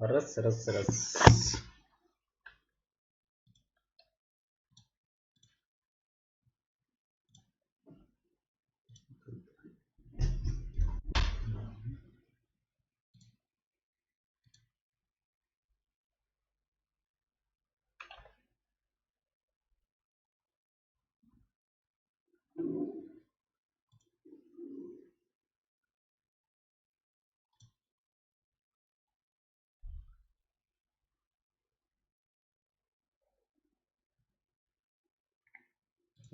Раз, раз, раз.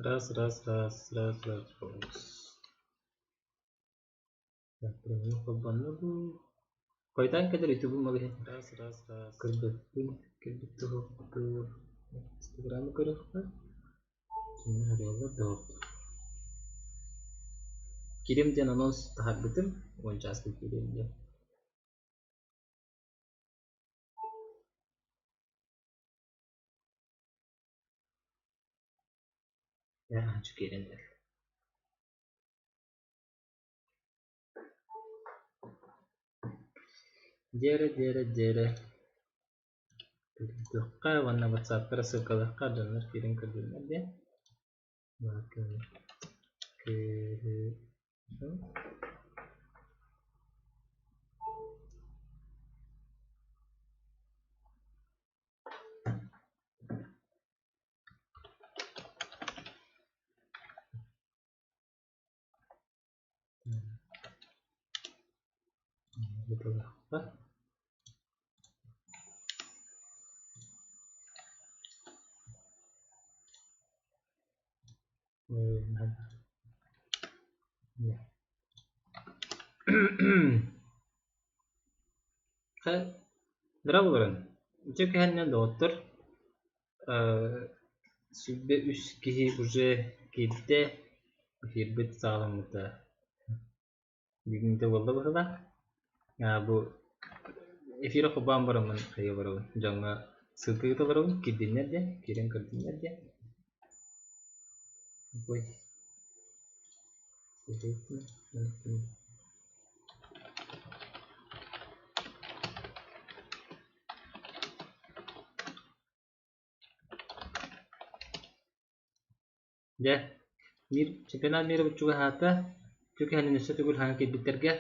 Раз, раз, раз, раз, раз, раз. Холбонно дуу? Хойутаан кэлэр ютубум ол иһин. Раз, раз, раз. Көрбөппүн, кэлбит туһуктуур. Инстаграмы көрүөххэ. Кими харыйаллар да Кирим диэн анонс таһаарбытым, уон чааска киириэм диэн. Ээ, аанчык киирэн эрэр. Диэрэ, диэрэ, диэрэ Көрдөххө уонна ватсапка рассылкалыахха дьоннор киирэн көрдүннэр диэн. Дорооболорун. Дьэ кэһэннэ доҕоттор, 23 киһи уже киирдэ, эфирбит саҕаламмыта. Бүгүҥҥүтэ буолла быһыылаах. Бу эфири холбоон бараммын хайыы олоробун, дьоҥҥо ссылка ыыта олоробун, киирдиннэр диэн, киирэн көрдүннэр диэн. Ой. Дьэ, мир чемпионат мира чугаһаата, түгэһинэн өссө төгүл хаһан киирбиттэргэ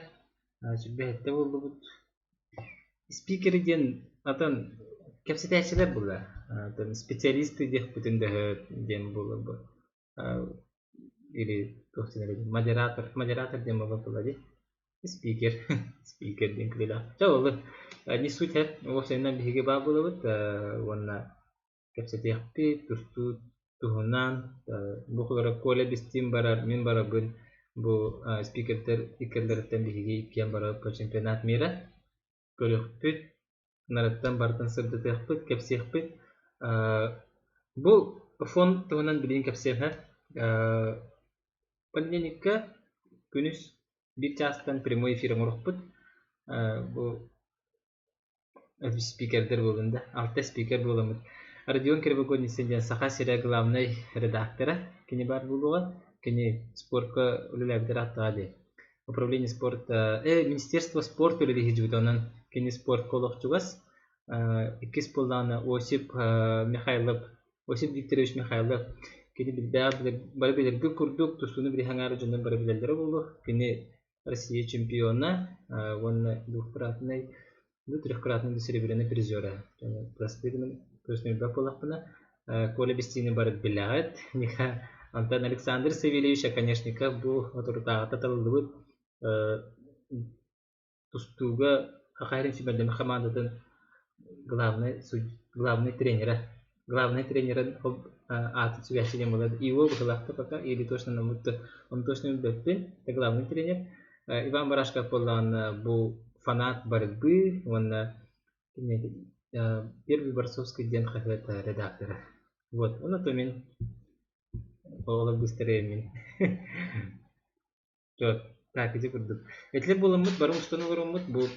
сүбэһиттэ буоллубут. Спикеры диэн атын кэпсэтээччилэр буолла. Атын специалисты диэхпитин дөһө диэн буолар бу. Или туох диэн модератор, модератор диэн буолар буолла дии. Спикер, спикер диэн күлүүлээх. Чэ ол не суть уопсайынан биһиги баар буолабыт уонна Кэпсэтиэхпит, тустуу туһунан, бу холоро Коля бистиин барар, мин барабын, бу спикердэр иккилэриттэн биһиги иккиэн барабыт чемпионат мира. Көрүөхпүт, нарыттан барытын сырдатыахпыт, кэпсиэхпит. Бу фонд туһунан билигин кэпсиэм Понедельникка күнүс биир чаастан прямой эфир оҥоруохпут. Бу Спикердэр буоллун да, алта спикер буоламмыт. Родион Кривогорницын диэн Саха сирэ главнай редактора кини баар буолуоҕа. Кини спорка үлэлээбитэр ааттаҕа дии. Управление спорта, Министерство спорта үлэлии сылдьыбыта, онон кини спортка олох чугас. Иккис буоллаҕына Осип Михайлов, Осип Викторович Михайлов кини билбээх бары билэргит курдук тустууну билиһэ аҥаара дьоннор бары билэллэрэ буолуо. Кини Россия чемпиона уонна двухкратный ну трехкратный серебряный призера. Простые гынан буоллахпына Коля Бестини бары билэҕит. Антон Александр Савельевич Оконешников бу отурутааҕыта талыллыбыт тустууга Хахайрин сүүмэрдэммит хамаандатын главный главный тренера главный тренерин аатын сүгээччи диэн буолар Иво быһыылаахтык пока или точно он точно билбэппин это главный тренер Иван Барашков буоллаҕына бу фанат борьбы уонна Первый борцовский диэн хаһыат редактора вот он то мин оҕолор быстрее мин Так, ити курдук. Этилэр буоламмыт, бары устан олороммут, бу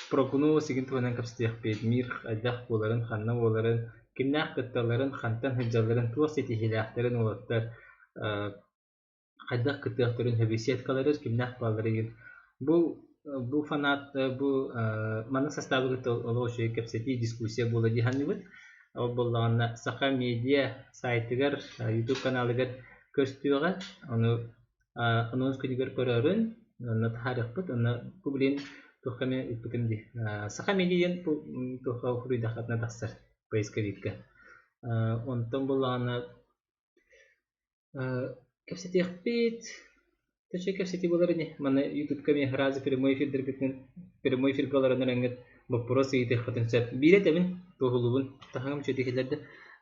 прогноз игин туһунан кэпсэтиэхпит, мир хайдах буоларын, ханна буоларын, кимнээх кытталларын, хантан сылдьалларын, туох ситиһиилээхтэрин уолаттар хайдах кыттыахтарын сөбүй, сеткалары кимнээх бааллара игин. Бу Бу фанат бу маннык састаабы кытта олох үчүгэй кэпсэтии, дискуссия буола дии саныыбыт. Ол буоллаҕына Саха Медиа сайтыгар, YouTube каналыгар көстүөҕэ. Ону анонс күнүгэр көрөөрүн, онно таһаарыахпыт. Онно бу билигин туохха эмэ ыыппытым дии. Саха Медиа диэн туохха суруйдаххытына тахсар поисковикка. Онтон буоллаҕына Кэпсэтиэхпит, Төчө кэпсэтии буолар ини. Маны Ютубка эмиэ сразу прямой эфирдэргитин прямой эфиргэ олорон эрэҥҥит боппуруос ыйытыаххытын сөп. Биирэ этэбин, туоһулуубун, таһаҥым үчүгэйдик иһиллэр да.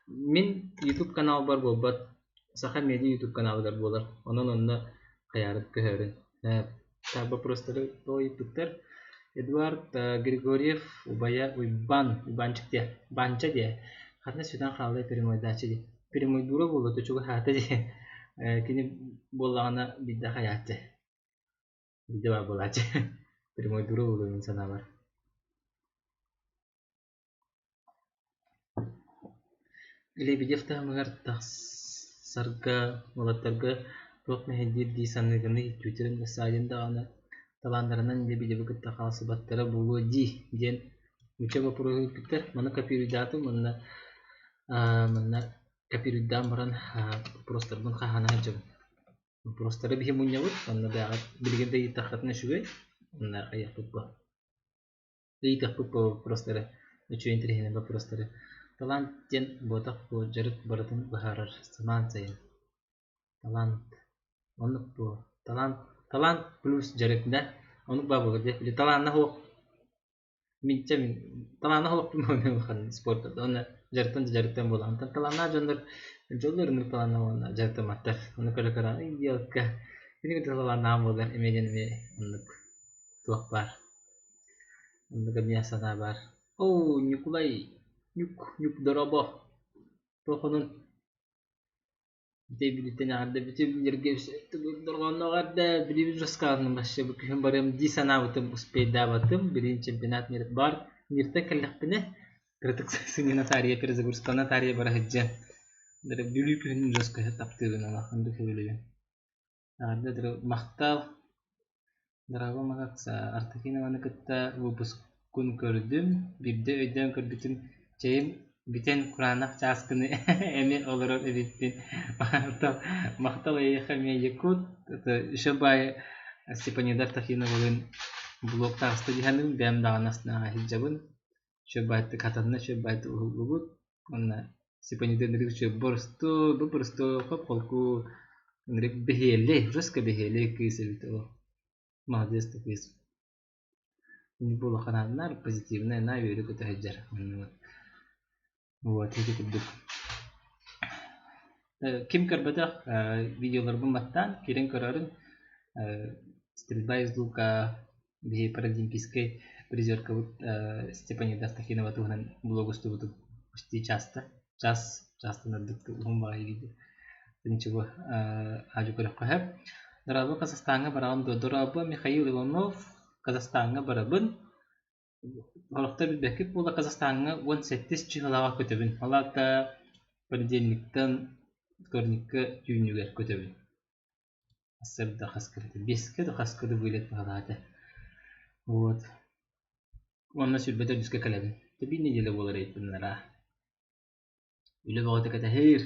Мин Ютуб каналбар буолбат, Саха Медиа Ютуб каналыгар буолар. Онон онно хайаарыт көһөрүн. Так боппуруостары тоҕо ыйыппыттар. Эдуард Григорьев убайа Уйбан, Уйбаанчык диэ, Банча диэ, ханна сүтэн хаалла прямойдааччы дии. Прямойдуура буолуо, чугаһаата дии. Кини буоллаҕына биирдэ хайааччы. Биирдэ баар буолааччы. Прямойдуура буолуо мин санаабар. Лебедев таһымыгар тахсарга уолаттарга туох мэһэйдиир дии саныыгыный, Твиттерин Саадин даҕаны талааннарынан Лебедевы кытта хаалсыбаттара буолуо дии диэн нуучча боппуруоһу ыыппыттар. Маны копируйдаатым уонна манна копируйдаан баран боппуруостарбын хаһаана сылдьабын. Боппуруостары биһи мунньабыт, онно бэйэҕит билигин да ыйыттаххытына үчүгэй, уонна айыахпыт буо. Ыйытыахпыт боппуруостары, үчүгэй интэриэһинэй боппуруостары. Талант диэн буотах буо дьарык барытын быһаарар самаан сайын. Талант. Оннук буо. Талант талант плюс дьарык да? Оннук баа буолар дии. Или талааннаах уох минчэ мин талааннаах олохпун улахан спорт уонна дьарыктан да дьарыктан буолар. Онтон талааннаах дьоннор дьоллор ынырык талааннаах уонна дьарыктамматтар. Ону көрө-көрө идиотка кини кытта талааннаах буолар эмиэ диэн эмиэ оннук туох баар. Оннук эмиэ санаа баар. Оо, Ньукулай, Ньук, Ньук дорообо. Туох онон Бүтэй Бүлүүттэн эҕэрдэ бүтүн билэргэ дорҕоонноох эрдэ Бүлүүбүт рассказанным вообще бу күһүн барыам дии санаабытым успейдаабатым. Билигин чемпионат бар миртэн кэллэхпинэ кыратык сынньана таарыйа перезагрузкалана таарыйа бара сылдьыам. Бүлүү күһүнүн жестко таптыыбын улаханнык сөбүлүүбүн. Эҕэрдэ махтал Дорогой Макс, Артакинованы кытта выпускун көрдүм, биирдэ өйдөөн көрбүтүм, чэйим бүтэн кураанах чааскыны эмиэ олорор эбиппин. Махтал, махтал эйиэхэ эмиэ Якут, это еще баай Степанида Артахиновалыын блог таҕыста дии саныыбын, бэйэм даҕаны астына сылдьабын. Үчүгэй баайтык хатанна, үчүгэй баайтык уһуллубут. Уонна Степанида Андреевич боростуой, бу боростуой хоп-холку ынырык бэһиэлэй, жестко бэһиэлэй кыыс эбит ол. Молодец да кыыс. Бу улахан позитивная, на үөрэ-көтө сылдьар. Вот ити курдук. Ким көрбөтөх видеоларбын баттаан, киирэн көрөрүн Стрельба из лука биһи паралимпийскай призеркабыт Степанида Астахинова туһунан блог устубутум почти часто час частан ордук уһун баҕайы видео ничего аадьу көрөххө сөп. Дорообо Казахстаҥҥа бараҕын дуо? Дорообо Михаил Иванов Казахстаҥҥа барабын. Сорохтор билбэккит буолла Казахстаҥҥа 17 чыһылаҕа көтөбүн. Ол аата понедельниктан вторникка түүнүгэр көтөбүн. Сырда хаска да биэскэ да хаска да вылет баҕалаата. Вот. Уонна сүүрбэ төрдүскэ кэлэбин. Биир неделя буолар эбиппин араа. Үлэ бөҕөтө кэтэһиир.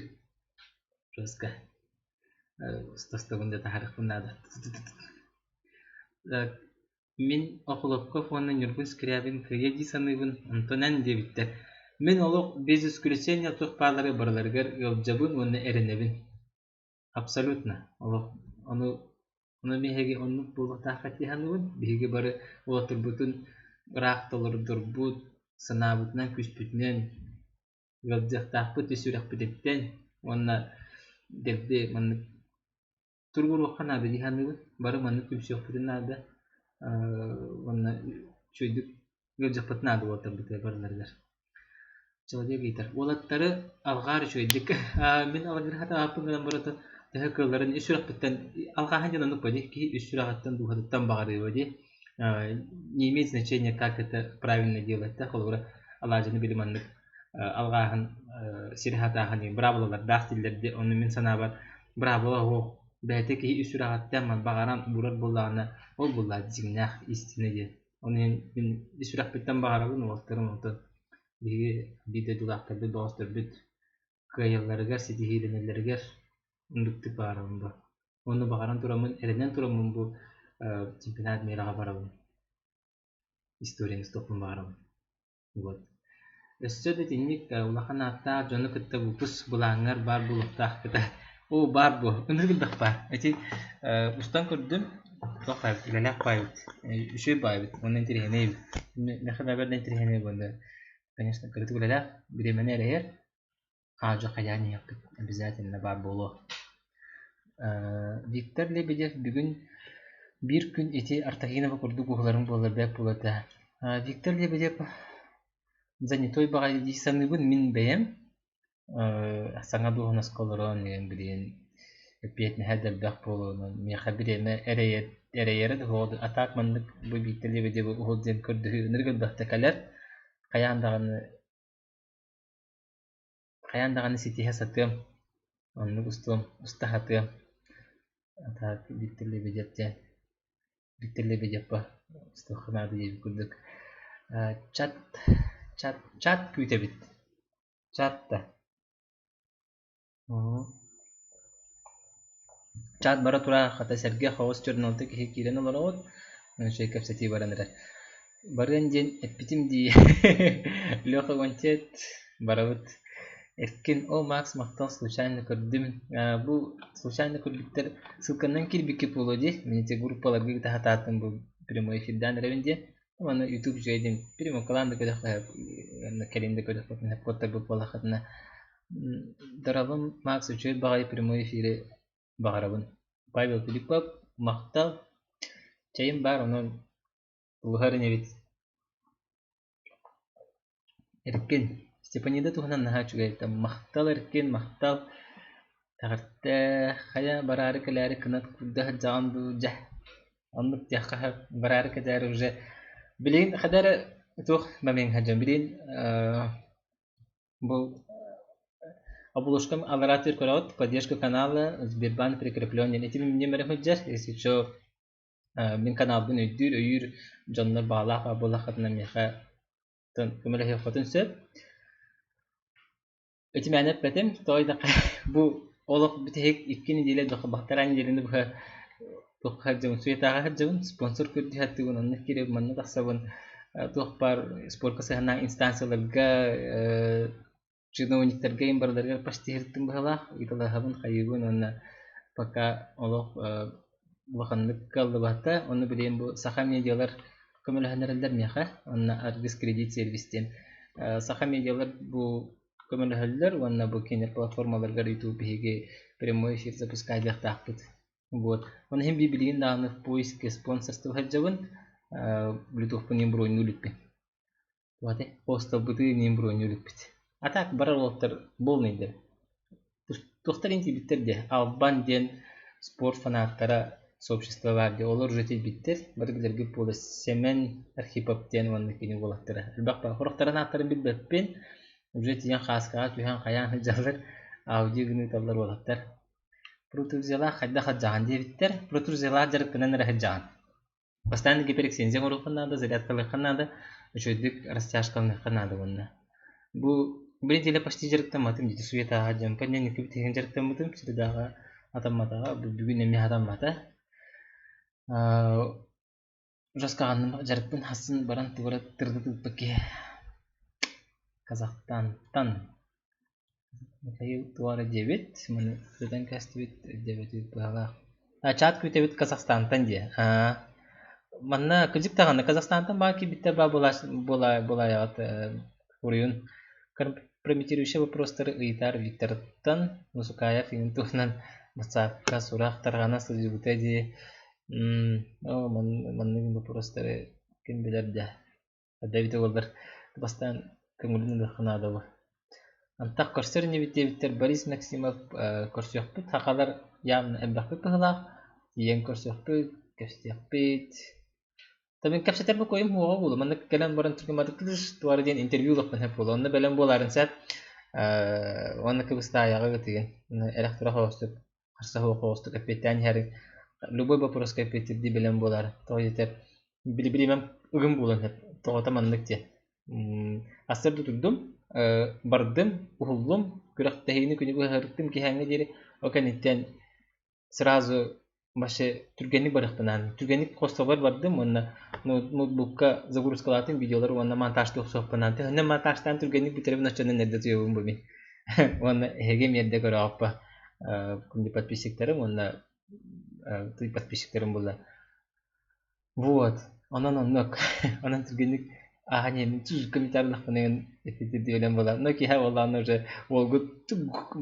Жестко. Устастабын да таһаарыахпын наада. Мин Охлопков уонна Ньургун Скрябин кыайыа дии саныыбын, онтон эн диэбиттэр. Мин олох без исключения туох баалары барыларыгар ыалдьабын уонна эрэнэбин. Абсолютно. Олох ону ону биһиги оннук буолуохтаахха дии саныыбын. Биһиги бары уолаттарбытын ыраах толордорбут, санаабытынан, күүспүтүнэн ыалдьыахтаахпыт ис сүрэхпититтэн уонна дэлби маннык туругуруохха наада дии саныыбын. Бары маннык түмсүөхпүтүн наада уонна үчүгэйдик ыалдьыахпытын наада уолаттарбытыгар барыларыгар. Человек ыйытар: Уолаттары алҕаар үчүгэйдик. Мин алгыыр хатаабаппын гынан баран төһө кыалларын ис сүрэхпиттэн алҕааһын диэн оннук дии киһи ис сүрэҕиттэн дууһатыттан баҕарыыба дии. Не имеет значения, как это правильно делать да холобура алаадьыны били маннык алҕааһын сири хатааһын диэн быраабылалардаах дииллэр дии. Ону мин санаабар быраабыла суох. Бэйэтэ киһи ис сүрэҕиттэн баҕаран уурар буоллаҕына, ол буоллаҕа дьиҥнээх истина диэн. Ону иһин мин ис сүрэхпиттэн баҕарабын уолаттарым онтон биһиги биир дойдулаахтарбыт, бөҕөстөрбүт кыайалларыгар, ситиһиилэнэллэригэр оннуктук баҕарабын бу. Уонна баҕаран тураммын, эрэнэн тураммын бу чемпионат мираҕа барабын. Историяны устуохпун баҕарабын. Вот. Өссө да итинник улахан ааттаах дьону кытта выпуск былааҥҥар баар буолуохтаах кыта. Оо, баар буо, ынырык элбэх баар. Ити устан көрдүм, туох баайбыт, үлэлээх баайбыт, үчүгэй баайбыт, уонна интэриэһинэй эбит. Миэхэ бэйэбэр да интэриэһинэй буолла. Конечно, кыратык үлэлээх, бириэмэни эрэйэр, аа-дьуо хайаан иһиэхпит, обязательно баар буолуо. Виктор Лебедев бүгүн биир күн ити Артахинова курдук уһуларыҥ буоллар бэрт буолуо этэ. Виктор Лебедев занятой баҕайы дии саныыбын мин бэйэм. Саҥа дуоһунаска олорон билигин эппиэтинэһэ да элбэх буолуонун миэхэ бириэмэ эрэйэр эрэйэрэ да суоҕа а так маннык бу Виктор Лебедевы уһул диэн көрдөһүү ынырык элбэхтэ кэлэр. Хайаан даҕаны Хайаан даҕаны ситиһэ сатыам, оннук устуом, уста сатыам. Так, Виктор Лебедев диэн, Виктор Лебедевпа устуохха наада диэбит курдук. Чат, чат, чат күүтэбит. Чат да. Чат бара турар, хата сэргэх оҕус чернолта киһи киирэн олороҕут. Үчүгэй кэпсэтии баран эрэр. Барыан диэн эппитим дии. Леха Гончет, барабыт. Эркин, о, Макс, махтал, случайно көрдүм. Бу случайно көрбүттэр ссылканан киирбиккит буолуо дии. Мин ити группаларга ыыта сатаатым бу прямой эфирдээн эрэбин диэн. Уонна YouTube үчүгэй диэн прямокалаан да көрүөххэ кэлин да көрүөххүтүнэ куоттарбыт буоллаххытына. Дорабым, Макс, үчүгэй баҕайы прямой эфири баҕарабын. Павел Филиппов, махтал. Чэйим баар, онон тулуһар инибит. Эркин. Степанида туһунан наһаа үчүгэй этэ. Махтал, Эркин, махтал. Эҕэрдэ, хайа бараары-кэлээри кынат куурда сылдьаҕын дуу, дьэ. Оннук диэххэ сөп. Бараары-кэлээри уже билигин хайда эрэ туох момеҥҥа сылдьан билигин бу обложкам аллараа өттүгэр көрөҕүт поддержка канала Сбербанк прикреплен диэн ити мин эрэ сылдьар если чё мин каналбын өйдүүр өйүүр дьоннор баҕалаах баар буоллаххытына миэхэ көмөлөһүөххүтүн сөп ити мээнэ эппэтим тоҕо диэтэххэ бу олох бүтэһик 2 нэдиэлэ бахтараа нэдиэлэни быһа туохха сылдьабын суетаҕа сылдьабын спонсор көрдүү сатыыбын онно киирэбин манна тахсабын туох баар спорка сыһыаннаах инстанцияларга чиновниктарга им барыларыгар почти сырыттым быһыылаах ыйыталаһабын хайыыбын уонна пока олох улаханнык кыаллыбата ону билигин бу саха медиалар көмөлөһөн эрэллэр миэхэ уонна Аргыс кредит сервис диэн саха медиалар бу көмөлөһөллөр уонна бу кинилэр платформаларыгар YouTube биһиги прямой эфир запускайдыахтаахпыт вот Оны иһин билигин даҕаны в поиске спонсорство сылдьабын Bluetooth-пун иин броннуу иликпин Туох Посталбытыы иин броннуу иликпит А так барар уолаттар буолнайдар Туохтар иин тиийбиттэр диэ Албан диэн спорт фанаттара сообщество баар дии олор уже тиийбиттэр бары билэргит буолуо Сэмэн Архипов диэн уонна кини уолаттара элбэх баар сорохторун ааттарын билбэппин уже тиийэн хааскаҕа түһэн хайаан сылдьаллар аудио гына ыыталлар уолаттар Протрузиялаах хайдах сылдьаҕын диэбиттэр протрузиялаах дьарыктанан эрэ сылдьаҕын Бастаан гиперэкстензия оҥоруоххун наада, зарядкалыаххын наада, үчүгэйдик растяжкаланыахха наада уонна. Бу бу нэдиэлэ почти дьарыктамматым дии суетаҕа дьон понедельникка бүтүһүн дьарыктаммытым, средаҕа атамматаҕа, бүгүн эмиэ атаммата. Ужаскаҕанным дьарыкпын хассын баран тугу эрэ тырда тыыппыт киһи. Казахстантан Михаил туох эрэ диэбит, маны ырытан кэстибит, диэбитибит быһалаах. Чат күүтэбит Казахстантан диэ. Манна кырдьык даҕаны Казахстантан баар киирбиттэр баа буолаайаҕыт уруйун компрометирующие вопростары ыйытар Виктортан Мусукаев иҥин туһунан WhatsApp-ка сурах тарҕана сылдьыбыта дии. Оо, маннык вопростары ким билэр да. Эбэтэ буоллар бастаан көҥүлүн ылыахха наада буо. Антах көрсөр инибит диэбиттэр Борис Максимов көрсүөхпүт, сахалар явно элбэхпит быһыылаах, тиийэн көрсүөхпүт, кэпсэтиэхпит. Табын кэпсэтэр бокуойум уоҕа буолуо, маннык кэлэн баран түргэн туора диэн интервью ылыахпын сөп буолуо, онно бэлэм буоларын сөп. Уонна кыбыстаайаҕы ытыгын, эрэх-турах оҕустук. Харса суох оҕустук эппиэттээн иһэриҥ любой вопроска эппиэттиирдии бэлэм буолар. Тоҕо диэтэр били-билимэм ыгым буолан иһэр. Тоҕото маннык диэн. Астар да турдум, бардым, уһуллум, күрэхтэһиини күнү быһа ыһырыттым киһээҥҥэ диэри. Ол кэнниттэн сразу вообще түргэнник барыахпынаан түргэнник хостолбор бардым уонна ноутбукка загрузкалаатым видеолары уонна монтажтыы охсуохпунаан төһөннөн монтажтаан түргэнник бүтэрэбин оччонон эрдэ утуйабын бу мин уонна эһиги эмиэ эрдэ көрөҕүппа күндү подписчиктарым уонна подписчиктарым буолла вот онон оннук онон түргэнник ааһан иһэммин комментарийлахпына эппиттирдии буолар но киһи буоллаҕына уже уолгут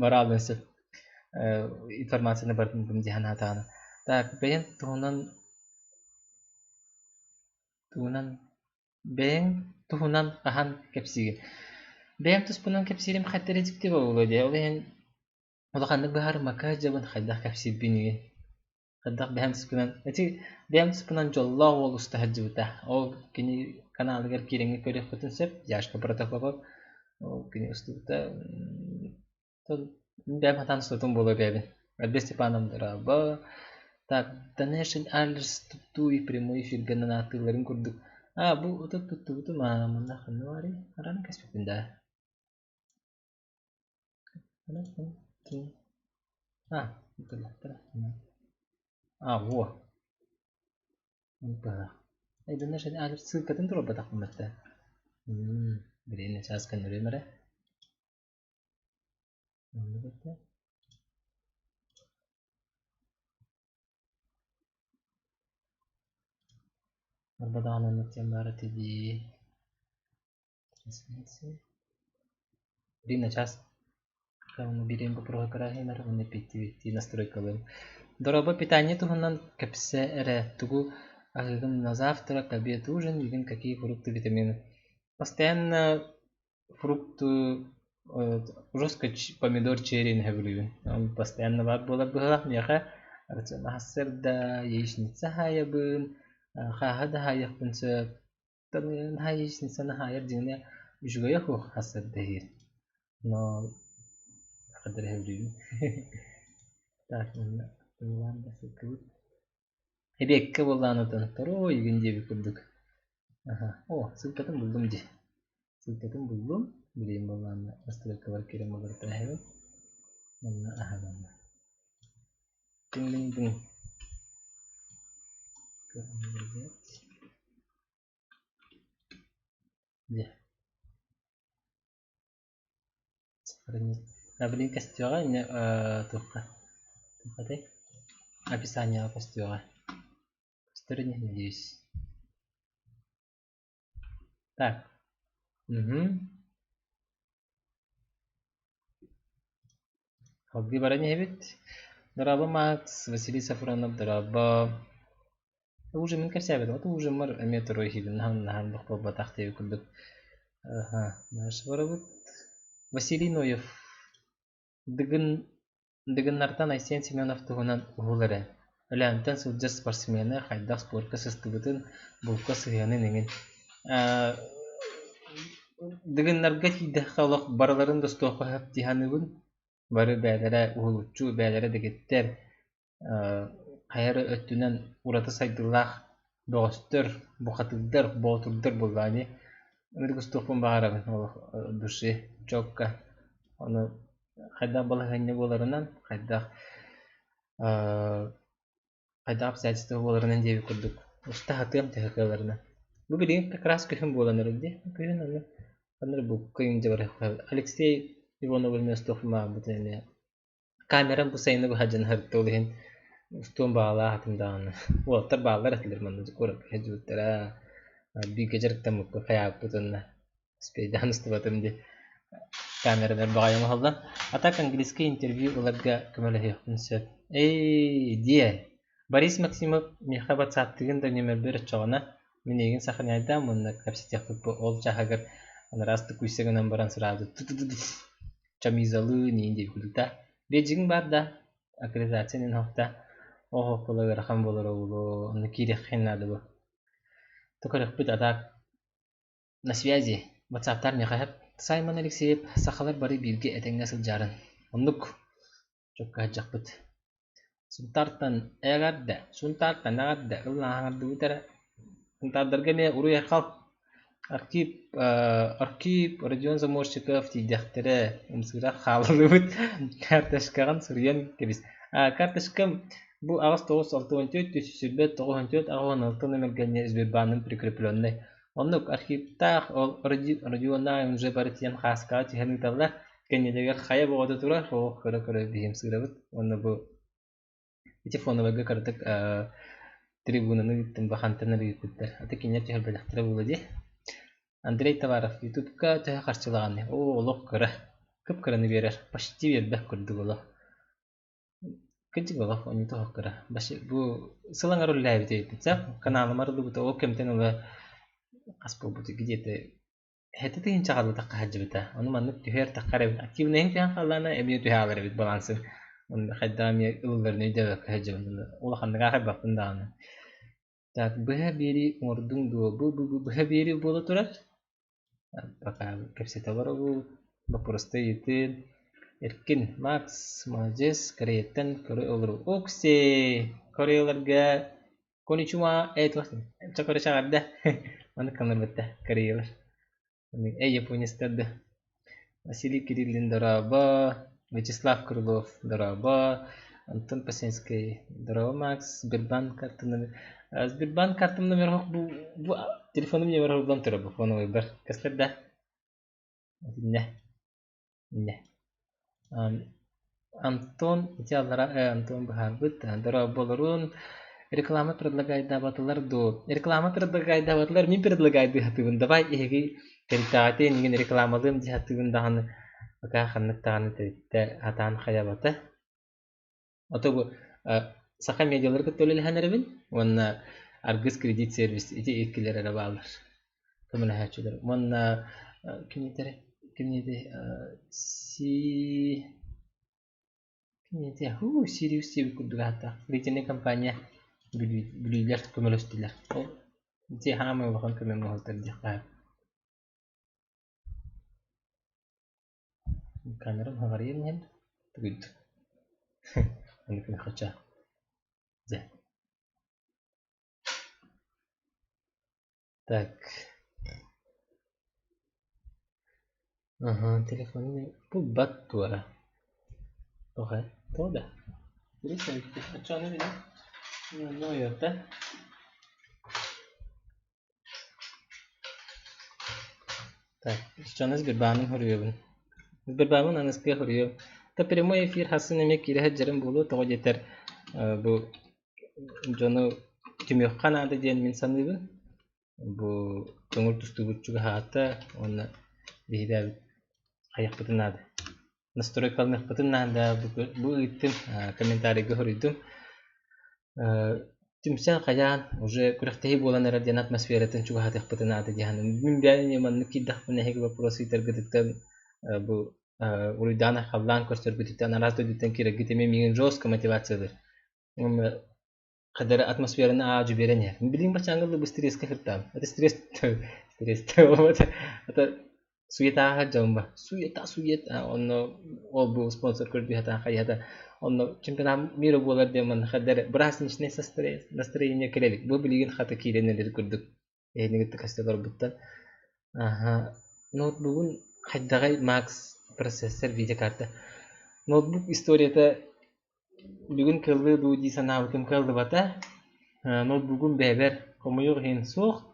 бараалын сөп информацияны барытын дии санаатаҕына так бэйэҥ туһунан туһунан бэйэҥ туһунан хаһан кэпсиигин бэйэм туспунан кэпсиирим хаттары дьикти буолуо дии ол иһин улаханнык быһаарыммакка сылдьабын хайдах кэпсиирбин Хайдах бэйэм туспунан ити бэйэм туспунан дьоллоох уол уста сылдьыбыта. Ол кини каналыгар киирэҥҥэ көрүөххүтүн сөп. Яшка Протопопов. Ол кини устубута. Бэйэм хатаан устубутум буолуо бэйэбин. Альберт Степанов дорообо. Так, Donation Alerts туттуу и прямой эфиргэ анаатыыларын курдук. А, бу отут туттубутум аа, манна ханна баарый? Араны кэспиппин да. А, а, во. Ссылкатын туруорбатахпын бэтэ. Билигин чаас көннөрүөм эрэ. Барбадаҕын оннук диэн баар этэ дии. Блин, начаас бириэм боппуруоһу көрөөһүннэр уонна эппиэттии настройкалыым. Дорообо, питание туһунан кэпсээ эрэ. Тугу аһыыгын на завтрак, обед, ужин, бүгүн какие фрукты, витамины? Постоянно фрукты жестко помидор черри сөбүлүүбүн. Постоянно баар буолар быһыылаах миэхэ. Сарсыарда яичница аһаайабын, хааһы да аһаайыахпын сөп. Наһаа яичницаны хаайар дьиҥинэ үчүгэйэ суох сарсыарда иһиир. Но хадары сөбүлүүбүн. Так манна тыллаан да сылдьыбыт. Эбиэккэ буоллаҕына отон торуой игин диэбит курдук. Аха о ссылкатын буллум дии. Ссылкатын буллум. Билигин буоллаҕына настройкабар киирэн буолар эһэбин. Манна аха манна. Дыҥ-дыҥ-дыҥ. Дьэ. Сохранить. А блин көстүөҕэ инньэ туохха туоххатай описаниеҕа көстүөҕэ. Көстөр ини надеюсь. Так. Угу. Салгыы баран иһэбит. Дорообо Макс, Василий Сафронов, дорообо. Ужиммын кэпсээбитим, ото ужиммар эмиэ туруй иһиибин наһан наһан буолбатах диэбит курдук. Аха, наш барабыт. Василий Ноев Дыгын Дыгыннартан Айсен Семенов туһунан уһул эрэ. Өлөөнтөн сылдьар спортсмены хайдах спорка сыстыбытын, булка сыһыанын иҥин. Дыгыннарга тиийдэххэ олох барыларын да устуохха сөп дии саныыбын. Бары бэйэлэрэ уһулуччу, бэйэлэрэ дэгиттэр, хайа эрэ өттүнэн ураты сайдыылаах бөҕөстөр, бухатыырдар, боотурдар буоллаҕа ини. Ынырык устуохпун баҕарабын олох души чокка. Ону хайдах балаһыанньа буоларынан, хайдах хайдах обстоятельство буоларынан диэбит курдук уста сатыам төһө кыалларынан. Бу билигин как раз күһүн буолан эрэр дии. Күһүн аны ханна бу кыйын Алексей Ивановы эмиэ устуохпун баҕарбытым эмиэ. Камерам бу сайыны быһа дьаныһарта ол иһин устуом баҕалаах этим даҕаны. Уолаттар бааллар этилэр манна куоракка сылдьыбыттара. Бииргэ дьарыктаммыппыт хайаабыппыт уонна Успейдаан устубатым дии. Камералар баҕайы оҥоһуллан. А так английский интервью ыларга көмөлөһүөхпүн сөп. Эй, диэ. Борис Максимов миэхэ ватсаптыгын да нүөмэрбэр оччоҕуна мин эйигин сохраняйдаам уонна кэпсэтиэхпит бу ол чааһыгар анараастык куйса гынан баран сразу чамизалыы ниин диэбит курдук да. Беджигиҥ баар да аккредитация нин оһохта оһох буола ыарахан буолар оҕолоо онно киириэххин наада бу. Токарыхпыт а так На связи. Ватсаптаар миэхэ сөп. Саймон Алексеев сахалар бары бииргэ этэҥҥэ сылдьаарын. Оннук. Чокка сылдьахпыт. Сунтаартан эҕэрдэ, Сунтаартан эҕэрдэ ыллаан хаҥардыбыт эрэ. Сунтаардарга эмиэ уруй-айхал Архип, Архип, Родион Заморщиков тиийдэхтэрэ, ымсыырар хааллыбыт карточкаҕын суруйан кэбис. Карточкам бу 8 9 64 320 94 86 номерга Сбербааным прикрепленный. Оннук архивтаах ол Родиона уже бары тиийэн хааскаҕа түһэн ыыталлар. Кэннилэригэр хайа боҕото турар, ол көрө-көрө биһим сыырабыт. Уонна бу ити фоновайга кыратык трибунаны ыыттым бахантан ыыппыттар. Аты кинилэр түһэрбэтэхтэрэ буолуо дии. Андрей Товаров ютубка төһө харчылаҕыный? Оо, олох кыра. Кып-кыраны биэрэр. Почти биэрбэт курдук олох. Кырдьык олох онньута оһох кыра. Бу сыл аҥар үлэлээбит эбиппит сап. Каналым арыллыбыта ол кэмтэн ыла хас буолбут где-то Эһэтэ тыһыынча хаалбатахха сылдьыбыта, ону маннык түһэр-таххар эбит, активнайын түһэн хааллаҕына эмиэ түһэ хаалар эбит балансын, онно хайдах эмиэ ылылларын өйдөөбөккө сылдьабын, улаханнык аахайбаппын даҕаны. Так, быһа биэрии оҥордуҥ дуо? Бу быһа биэрии буола турар. Пока кэпсэтэ олоробут, боппуруоста ыйытын. Эркин, Макс, молодец, Кореяттан көрө олору. Оксей, Кореяларга Коничума, э, туох короче эҕэрдэ. Маннык канарбытта Кореялар. Эй, японецтар да. Василий Кириллин дорообо, Вячеслав Крылов дорообо, Антон Пасенский дорообо Макс, Сбербанк картам номер. Сбербанк картам номер бу, бу телефоным номер булан турар бу фоновый бар. Көстөр да? Итиннэ. Иннэ. Антон ити аллара Антон быһаарбыт дорооболорун реклама предлагайдаабатылар дуо? Реклама предлагайдаабатылар мин предлагайдыы сатыыбын давай эһиги тэрилтэҕитин эйигин рекламалыам дии сатыыбын даҕаны пока ханнык даҕаны тэрилтэ сатаан хайабата. Ото бу саха медиалары кытта үлэлэһэн эрэбин уонна Аргыс кредит сервис ити иккилэр эрэ бааллар көмөлөһөөччүлэр уонна ким этэрэ ким этэ си ким этэ һуу Сириус диэбит курдук ааттаах кредитнэй компания бүлүүлэр көмөлөстүлэр ол ити хаамай улахан көмө оҥоһултар диэххэ Камерам хаҕарыйан иһэн тугуйд аны күнү дьэ так аха телефону булбат туора тоҕо тоҕо да оччоҕуна билэн ойуота Так, сейчас Сбербааным хоруйабын. Сбербааммын аныскыга хоруйуом. Та прямой эфир хассын эмиэ киирэ сылдьарым буолуо, тоҕо диэтэр бу дьону түмүөххэ наада диэн мин саныыбын. Бу көҥүл тустуубут чугаһаата уонна биһиги хайыахпытын наада. Настройкаланыахпытын наада бу ыыттым, комментарийга хоруйдум. Түмсэн хайаан уже күрэхтэһии буолан эрэр диэн атмосфератын чугаһатыахпытын наада дии саныыбын. Мин бэйэм маннык киирдэхпинэ эһиги боппуруос ыытаргытыттан бу уруйдаан айхаллаан көрсөргүтүттэн араас дойдуттан киирэргит эмиэ миигин жестко мотивациялыыр. Хадары атмосфераны аадьу биэрэн иһэр. Билигин баччааҥҥа дылы бу стресскэ сыртаам. Это стресс стресс это суетааҕа дьон ба. Суета, суета. Онно ол бу спонсор көрдүү хайата. Онно чемпионат мира буолар диэн манна хадары праздничное настроение кэлэбит. Бу билигин хата киирэн эрэр курдук. Эһиги кытта олорбуттан. Аха. Ноутбугун хайдаҕай Макс процессор видеокарта. Ноутбук историята бүгүн кыаллыа дуу дии санаабытым кыаллыбата. Ноутбугум бэйэбэр хомойуох иһин суох.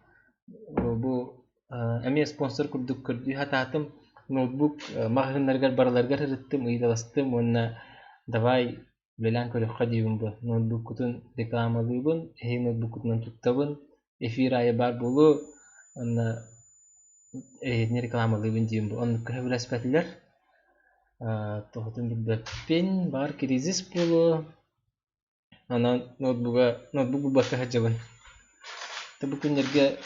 Бу эмиэ спонсор курдук көрдүү сатаатым. Ноутбук маҕаһыыннарыгар барыларыгар сырыттым, ыйыталастым уонна давай үлэлээн көрүөххэ диибин бу. Ноутбуккутун рекламалыыбын, эһиги ноутбуккутунан туттабын, эфир аайы баар буолуо уонна эһигини рекламалыыбын диибин бу. Оннукка сөбүлэспэтилэр. Тоҕотун билбэппин, баҕар кризис буолуо. Онон ноутбуга ноутбук булбакка сылдьабын. Бу күннэргэ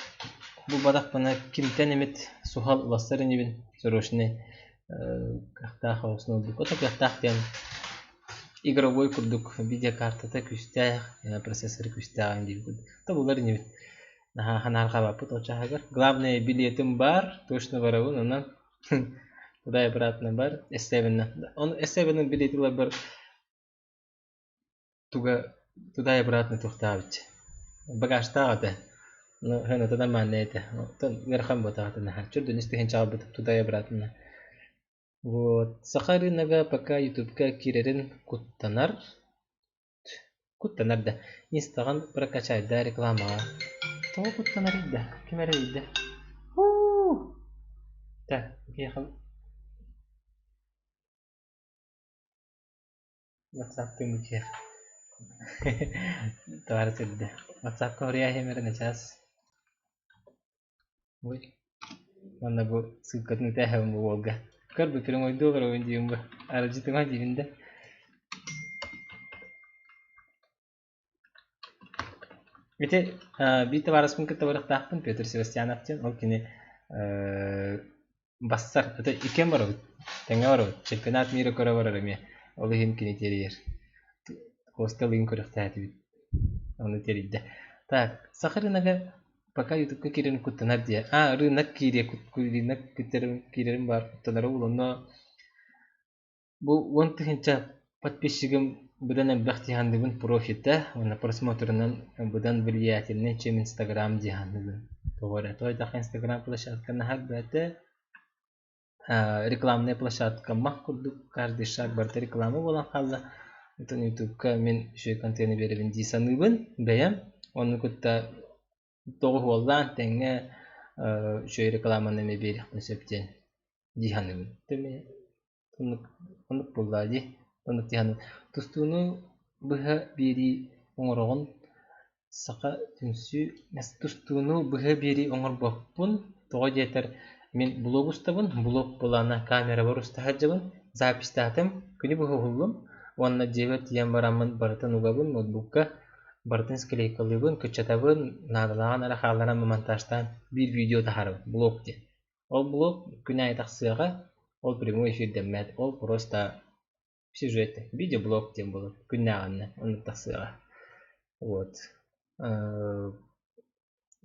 булбатахпына кимтэн эмит суһал уларсар инибин срочный кыахтаах оҕус ноутбук. Ото кыахтаах диэн игровой курдук видеокартата күүстээх, процессора күүстээх диир курдук. Тобулар инибит. Наһаа санаарҕаабаппыт ол чааһыгар. Главное билиэтим баар, точно барабын, онон туда и обратно бар, S7-нэ. Он S7 билиэти ыларбар. Туга туда и обратно туохтаабычча. Багажтаах этэ. Ну, сыаната нормальнай этэ. Оттон ыарахан буотах этэ наһаа. Чөрдөн истиһин чаҕылбыт туда и обратно. Вот. Саха рынога пока ютубка киирэрин куттанар. Куттанар да. Инстаҕын прокачайда рекламаҕа. Тоҕо куттанарый да? Ким эрэ ыйда. Уу! Так, киһиэхэ Ватсаптыын бу Товарищ сирдэ. Ватсапка хоруйа иһим эрэ начаас. Ой. Манна бу ссылкатын үтээһэбин бу уолга. Көр бу прямойдуу олоробун диибин бу. Аралдьытыма диибин да. Ити биир табаарыспын кытта барыахтаахпын Петр Севастьянов диэн. Ол кини бассар, это иккиэн барабыт, тэҥҥэ барабыт. Чемпионат мира көрө барар эмиэ. Ол иһин кини тэрийэр. Костя Лыгын көрүөхтээтибит. Ону тэрийдэ. Так, саха рынога пока ютубка киирэн куттанар диye. А, рынок киириэ, рынок киирэрим баар куттанара ол онно Бу 10 000 подписчигым быдан элбэх дии саныыбын профита уонна просмотрынан быдан влиятельнай, чем Инстаграм дии саныыбын. Тоҕо эрэ тоҕо диэтэххэ Инстаграм площадка наһаа элбээтэ, рекламная площадка мах курдук каждый шаг барыта реклама буолан хаалла. Оттон Ютубка мин үчүгэй контены биэрэбин дии саныыбын бэйэм. Ону кытта тоҕуһуоллаан тэҥҥэ үчүгэй рекламаны эмиэ биэриэхпин сөп диэн дии саныыбын. Оннук, оннук буоллаа дии. Оннук дии саныыбын. Тустууну быһа биэрии оҥороҕун Саха түмсүү тустууну быһа биэрии оҥорбоппун. Тоҕо диэтэр мин блог устабын, блог былаана камерабар уста сылдьабын, записьтаатым, күнү быһа уһуллум уонна дьиэбэр тиийэн бараммын барытын угабын ноутбукка, барытын склейкалыыбын, кыччатабын, наадалааҕын эрэ хаалларан монтажтаан биир видео таһаарабын, блог диэн. Ол блог күн аайы тахсыаҕа, ол прямой эфирдэммэт, ол просто сюжет, видеоблог диэн буолар, күннээҕиннэ оннук тахсыаҕа. Вот.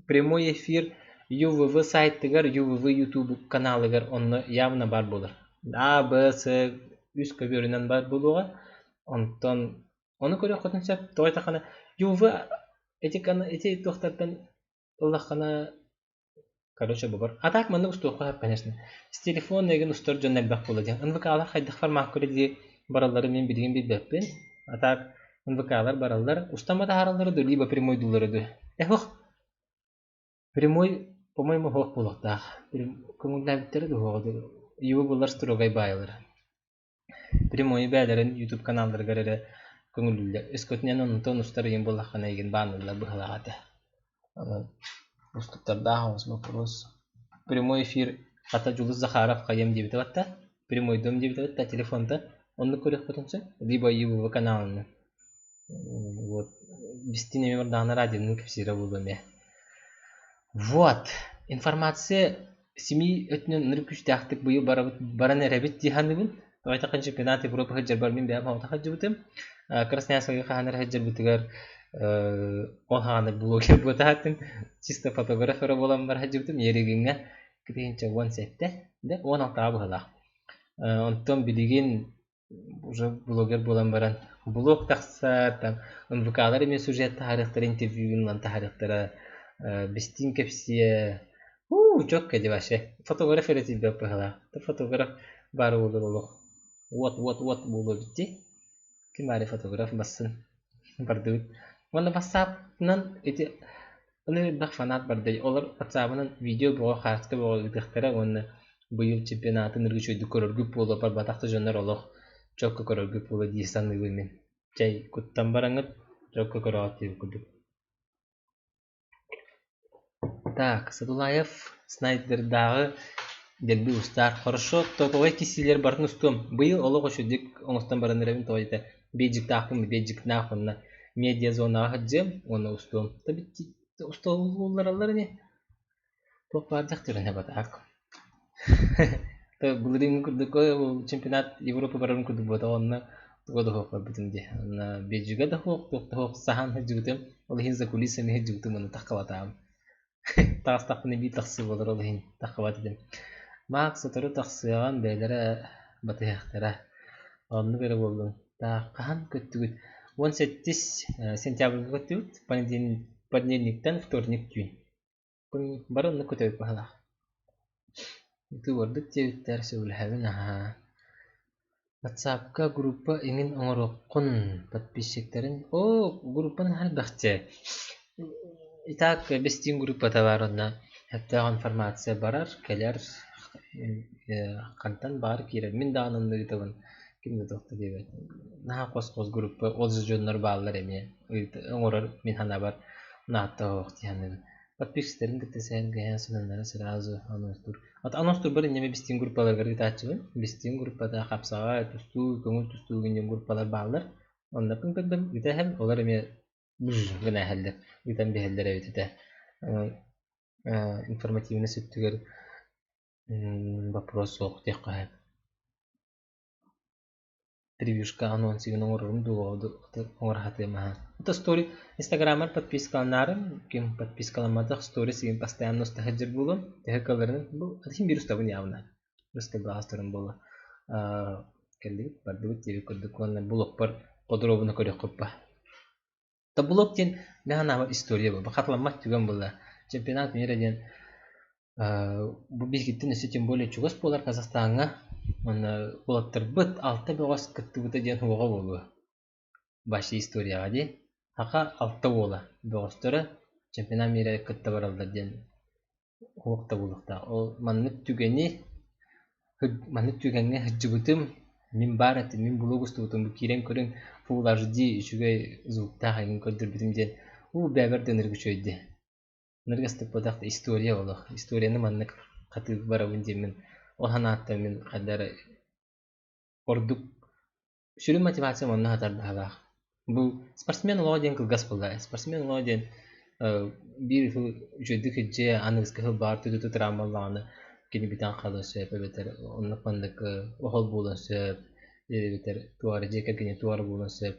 Прямой эфир UVV сайтыгар, UVV YouTube каналыгар онно явно баар буолар. А, Б, С үс көбүөрүнэн баар буолуоҕа. Онтон ону көрүөххүтүн сөп. Тоҕо диэтэххинэ UV ити, ити туохтартан ыллаххына Короче, бобор. А так маннык устуохха сөп, конечно. С телефона игин устар дьон элбэх буолла диэн. НВК-лар хайдах формакка үлэлии баралларын мин билигин билбэппин. А так НВК-лар бараллар. Устан таһаараллара дуу, либо прямойдууллара дуу. Эхох, прямой, по-моему, суох буолуохтаах. Көҥүллээбиттэрэ дуу, суоҕа дуу. Его булар строгай баайылар. Прямой бээлэрин YouTube каналларыгар эрэ көҥүллүүллэр. Өскөтүнэн онтон устар ыйым буоллаххына эйигин бааныллар быһыылаах этэ. Онон устуктардаах оҕус боппуруос. Прямой эфир хата Дьулус Захаров хайыам диэбитэ батта. Прямойдуом диэбитэ батта телефонта. Оннук көрүөхпүтүн сөп. Либо ЮВВ каналынан. Вот. Бистин эмиэ бардаҕына радионан кэпсиирэ буолуо эмиэ. Вот. Информация СМИ өттүнэн ынырык күүстээхтик быйыл барабыт баран эрэбит дии саныыбын. Тоҕо чемпионат Европы сылдьарбар мин бэйэм оҕото сылдьыбытым. Красноярскайга хаһан эрэ сылдьарбытыгар ол хаҕана блогер буотаатын чисто фотограф эрэ буолан бара сылдьыбытым. Ерегиҥҥэ 2017 да 16-ҕа быһыылаах. Онтон билигин уже блогер буолан баран блог тахсар, там НВК-лар эмиэ сюжет таһаарыахтара, интервью ылан таһаарыахтара, бистиин кэпсиэ. Уу, четко дии вообще. Фотограф эрэ тиийбэт быһыылаах. Фотограф баар буолар олох. Уот, уот, уот буолуо эбит дии. Ким баарый фотограф бассын. Бардыбыт. Уонна бассаапынан ити Аны элбэх фанат барда, олор ватсабынан видео бөҕө, хаартыска бөҕө ыытыахтара уонна быйыл чемпионатын ыргыччойдук көрөргүт буолуо, барбатах да дьоннор олох чокко көрөргүт буолуо дии саныыбын мин. Чэй, куттан бараҥҥыт чокко көрөҕүт диэбит курдук. Так, Садулаев Снайдердааҕы дэлби устаар. Хорошо, топовай киссиилэр барытын устуом. Быйыл олох үчүгдүк оҥостон баран эрэбин тоҕо диэтэ Бейджиктаахпын, бейджиктаах уонна медиазонаҕа сылдьыам уонна устуом. Устуллараллар ини. Туох баар дьахтарын батаак. Былырыыҥҥы курдук чемпионат Европа барарын курдук буолбатах онно туга да суох барбытым дии. Онно бейджигэ да суох, туох да суох саһан сылдьыбытым. Ол иһин за кулисами сылдьыбытым уонна таххабатаҕым. Таҕыстахпына биир тахсыы буолар ол иһин таххабат этим. Маак сотору тахсыаҕын бэйэлэрэ батыһыахтара. Оннук эрэ буоллун. Таах хаһан көттүгүт? 17 сентябрьга көттүбүт. Понедельниктан вторник түүн. Бары оннук көтөбүт баһылаах. Ытыы ордук диэбиттэр, сөбүлэһэбин аһаа. Ватсапка группа иҥин оҥоруоххун, подписчиктарын Оо, группа наһаа элбэхчэ. И так бэстиин группата баар онно сөптөөх информация барар, кэлэр, хантан баҕар киирэр. Мин даҕаны онно ыытабын, ким да туох да диэбэт. Наһаа хос-хос группа, ол же дьоннор бааллар эмиэ оҥорор мин санаабар наадта суох дии саныыбын. Подписчиктарын кытта сэһэргэһэн сонуннары сразу анонстуур. От анонстуурбар инньэ бистиин группаларыгар ыытааччыбын. Бистиин группата хапсаҕай, тустуу, көҥүл тустуу диэн группалар бааллар. Онно кын ыыта иһэн, олор эмиэ гына иһэллэр, ыытан биһэллэр эбит этэ. Информативность өттүгэр вопрос суох диэххэ сөп. Превьюшка анонсигын оҥорорум дуу, оҥоро сатыам аһа. Это стори Инстаграммар подпискаланаарым, ким подпискаламматах сторис игин постоянно уста сылдьар буолуом. Төһө кыалларынан бу син биир устабын явно. Русскай баҕастарым буолла. Кэллибит, бардыбыт диэбит курдук уонна блогпар подробно көрүөххүт ба. Таблок диэн мин санаабар история буолла, хатыламмат түгэн буолла. Чемпионат мира диэн бу биһигиттэн өссө тем более чугас буолар Казахстаҥҥа уонна уолаттарбыт алта бөҕөс кыттыбыта диэн уоҕа буолуо. Вообще историяҕа дии. Саха алта уола бөҕөстөрө чемпионат мира кытта бараллар диэн Уох да буолуохтаах. Ол маннык түгэни маннык түгэҥҥэ сылдьыбытым, мин баар этим, мин блог устубутум, бу киирэн көрүҥ, Full HD үчүгэй звуктаах эҥин көрдөрбүтүм диэн уу бэйэбэр да ынырык үчүгэй дии. Ынырык астыппатах да история олох. Историяны маннык хатыы барабын диэммин ол санааттан мин хайдах эрэ ордук сүрүн мотивациям онно сытар быһыылаах. Бу спортсмен олоҕо диэн кылгас буолла. Спортсмен олоҕо диэн биир сыл үчүгэйдик илдьиэ, аныгыскы сыл баар түтүтү травмалааҕына кини бүтэн хаалыан сөп эбэтэр оннук маннык оһол буолуон сөп эбэтэр туох эрэ дьиэ кэргэни туох эрэ буолуон сөп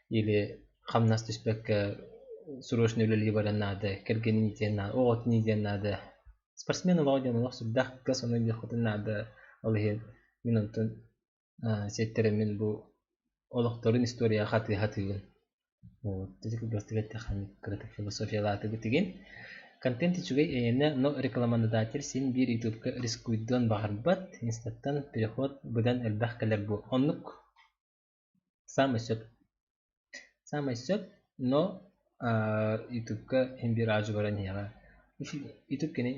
или хамнас түспэккэ срочно үлэлии барыан наада, кэргэнин иитиэн наада, оҕотун иитиэн наада. Спортсмен олоҕо диэн олох сүрдээх кылгас, ону өйдүөххүтүн наада. Ол иһин мин онтон сиэттэрэммин бу олохторун историяҕа хатыы сатыыбын. Вот ити кылгастык эттэххэ кыратык философиялаатыбыт игин. Контент үчүгэй эйэнэ, но рекламодатель син биир ютубка рискуйдуон баҕарбат, инстаттан переход быдан элбэх кэлэр бу. Оннук саамай сөп. Саамай сөп, но ютубка иһин биир аадьы баран иһиэҕэ. Ютуб кини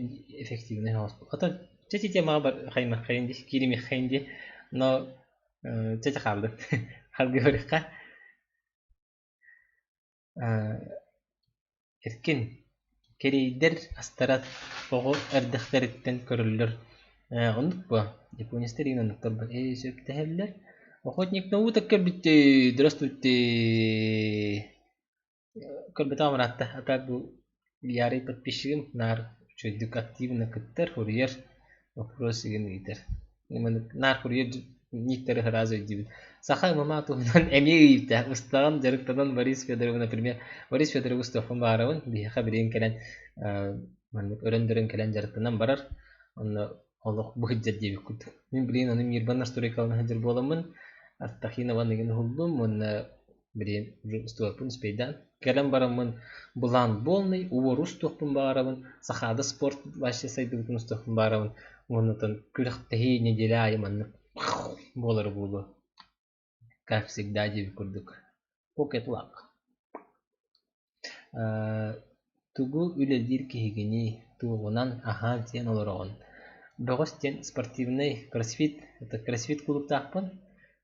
эффективный соҕус. Оттон чэ темаҕа бар хаймаххайын дии, кииримиэххэйин дии, но чэ хааллын. Халгыы барыахха. Эркин, кэриэйдэр астара оҕо эрдэхтэриттэн көрөллөр Ээ, оннук буо, японецтар игин оннуктар буо ээ сөптөһөллөр. Охотник на уток көрбүттээ, здравствуйте. Көрбөтөҕүм ыраатта, а так бу ярый подписчигым наар үчүгэйдик активно кыттар, суруйар, вопрос игин ыытар. Наар суруйар никтары сразу өйдүүбүн. Саха ММА туһунан эмиэ ыйыта. Устаҕын дьарыктанан Борис Федоров, например, Борис Федоров устуохпун баҕарабын. Биһиэхэ билигин кэлэн маннык өрөн-дөрөн кэлэн дьарыктанан барар. Онно олох бу сылдьар диэбит курдук. Мин билигин аны Мирбан настройкалана сылдьар буоламмын, Артахинованы игин уһуллум уонна билигин уже устуохпун успейдаан. Кэлэн бараммын былаан полный, уору устуохпун баҕарабын, Сахаада спорт вообще сайдыбытын устуохпун баҕарабын. Уонна күрэхтэһии неделя аайы маннык буолара буолуо. Как всегда диэбит курдук. Pocket luck. Тугу үлэлиир киһигиний, туоҕунан аһаан-сиэн олороҕун? Бөҕөс диэн спортивнай кроссфит, это кроссфит кулууптаахпын.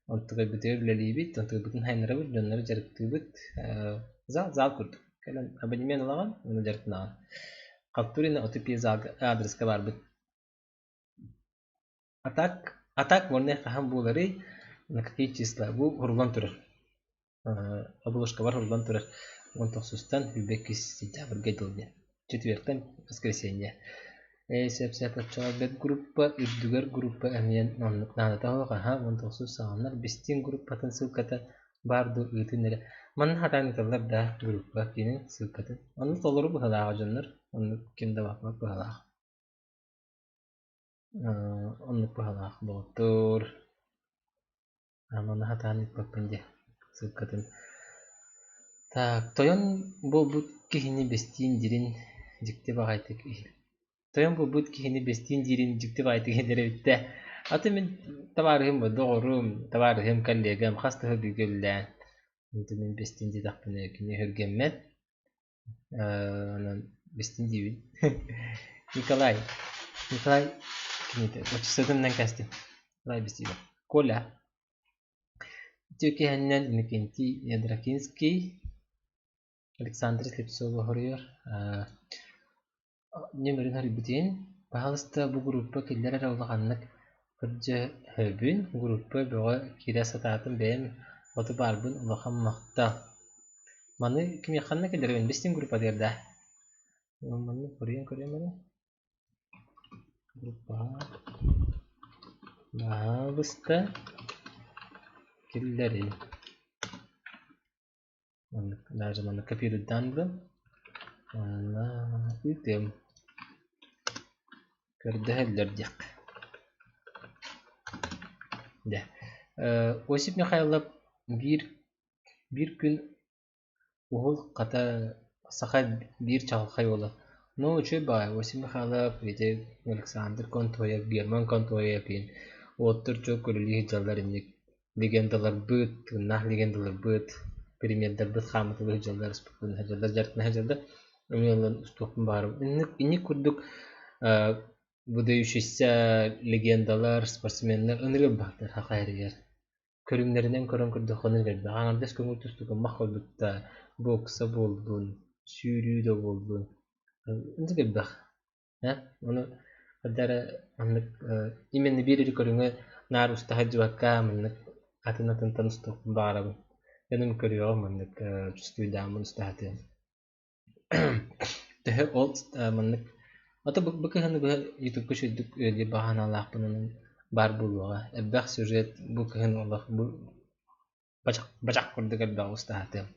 Онтукайбытыгар үлэлиибит, онтукайбытын сайыннарабыт, дьоннору дьарыктыыбыт. Зал, зал курдук. Кэлэн абонемент ылаҕын уонна дьарыктанаҕын. Халтурина ОТП залга аадырыска баарбыт. А так уонна хаһан буоларый, на какие числа? Бу уһуллан турар. Обложкабар уһуллан турар. 19-тан 22 сентябрьга дылы диэн. Четвертэн воскресенье. Ээ сөп сөп оччоҕо бэт группа үрдүгэр группа эмиэ оннук наадата суох аһа 19 саҕанар бистиҥ группатын ссылката баар дуу ыытын эрэ. Манна хатаан ыыталлар да группа киинин ссылкатын. Онно толору быһалааҕа дьоннор. Оннук ким да баппат быһалаах. Оннук быһалаах доҕоттоор. Маны сатаан ыыппаппын дии ссылкатын. Так, тойон буолбут киһини бэстиин диирин дьикти баҕайытык Тойон буолбут киһини бэстиин диирин дьикти баҕайытык иһиллэр эбит ээ. Аты мин табаарыһым, доҕорум, табаарыһым, коллегам хас да сыл бииргэ үлэлээн, онтон мин бэстиин диэтэхпинэ кини өһүргэммэт. Онон бэстиин диибин. Николай, Николай кинитэ отчествотынан кэстим. Николай Бестиев. Коля. Үтүө киэһэннэн Иннокентий Ядракинский, Александр Слепцова хоруйар. Нөмерин арыйбытын, баһаалыста бу группа киллэр эрэ улаханнык көрдөһөбүн, группа бөҕө киирэ сатаатым бэйэм хоту баарбын улахан махтал. Маны кимиэхэ ханна киллэрэбин бистим группатыгар да? Манны хоруйан көрүөм эрэ. Группаҕа баһаалыста киллэрин. Маннык даже маннык копируйдаан булан уонна ыытыам. Көрдөһөллөр диэххэ. Дьэ. Осип Михайлов биир биир күн уһул хата саха биир чаҕылхай уола. Ну үчүгэй баҕайы Осип Михайлов, ити Александр Контоев, Герман Контоев диэн уоттар чуо көрүлүү сылдьаллар инник легендаларбыт, тыыннаах легендаларбыт, примердарбыт хаамытылыы сылдьаллар, спокойно сылдьаллар, дьарыктана сылдьаллар. Эмиэ ылан устуохпун баҕарабын. Инник, инник курдук выдающийся легендалар, спортсменнар ынырык баһтар саха эригэр. Көрүҥнэринэн көрөн көрдөххө ынырык элбэх. Аҥардас көҥүл тустууга мах буолбут бокса буоллун, сүүрүү да буоллун. Ынырык элбэх. Э, ону хайда эрэ маннык именно биир эрэ көрүҥү наар уста сылдьыбакка маннык атын-атынтан устуохпун баҕарабын. Дьонум көрүөҕүм маннык чувствуйдааммын уста сатыам. Төһө ол маннык ото бу кыһыны быһа ютубка үчүгэйдик үлэлиир баҕа санаалаахпын онон баар буолуоҕа. Элбэх сюжет бу кыһын олох бу бачах, бачах курдук элбэҕи устаһатыам.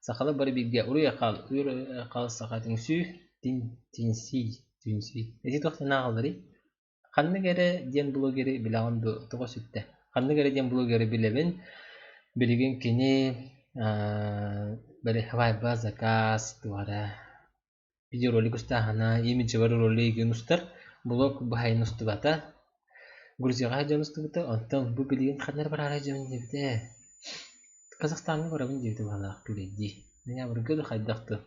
Сахалар бары бииргэ уруй-айхал, уруй-айхал саха түҥсүү, тин, тинсий, түнсүй. Ити туох санааҕаларый? Ханнык эрэ диэн блогеры билэҕин дуо? Тоҕо сүттэ? Ханнык эрэ диэн блогеры билэбин. Билигин кини били Вайба заказ туора видеоролик устааһына, имиджевай ролигын устар, блог быһайын устубата. Грузияҕа сылдьан устубута, онтон бу билигин ханна эрэ бараары сылдьабын диэбитэ. Казахстаҥҥа барабын диэбитэ баҕалаах күүлэйдии. Ноябрьга да хайдах да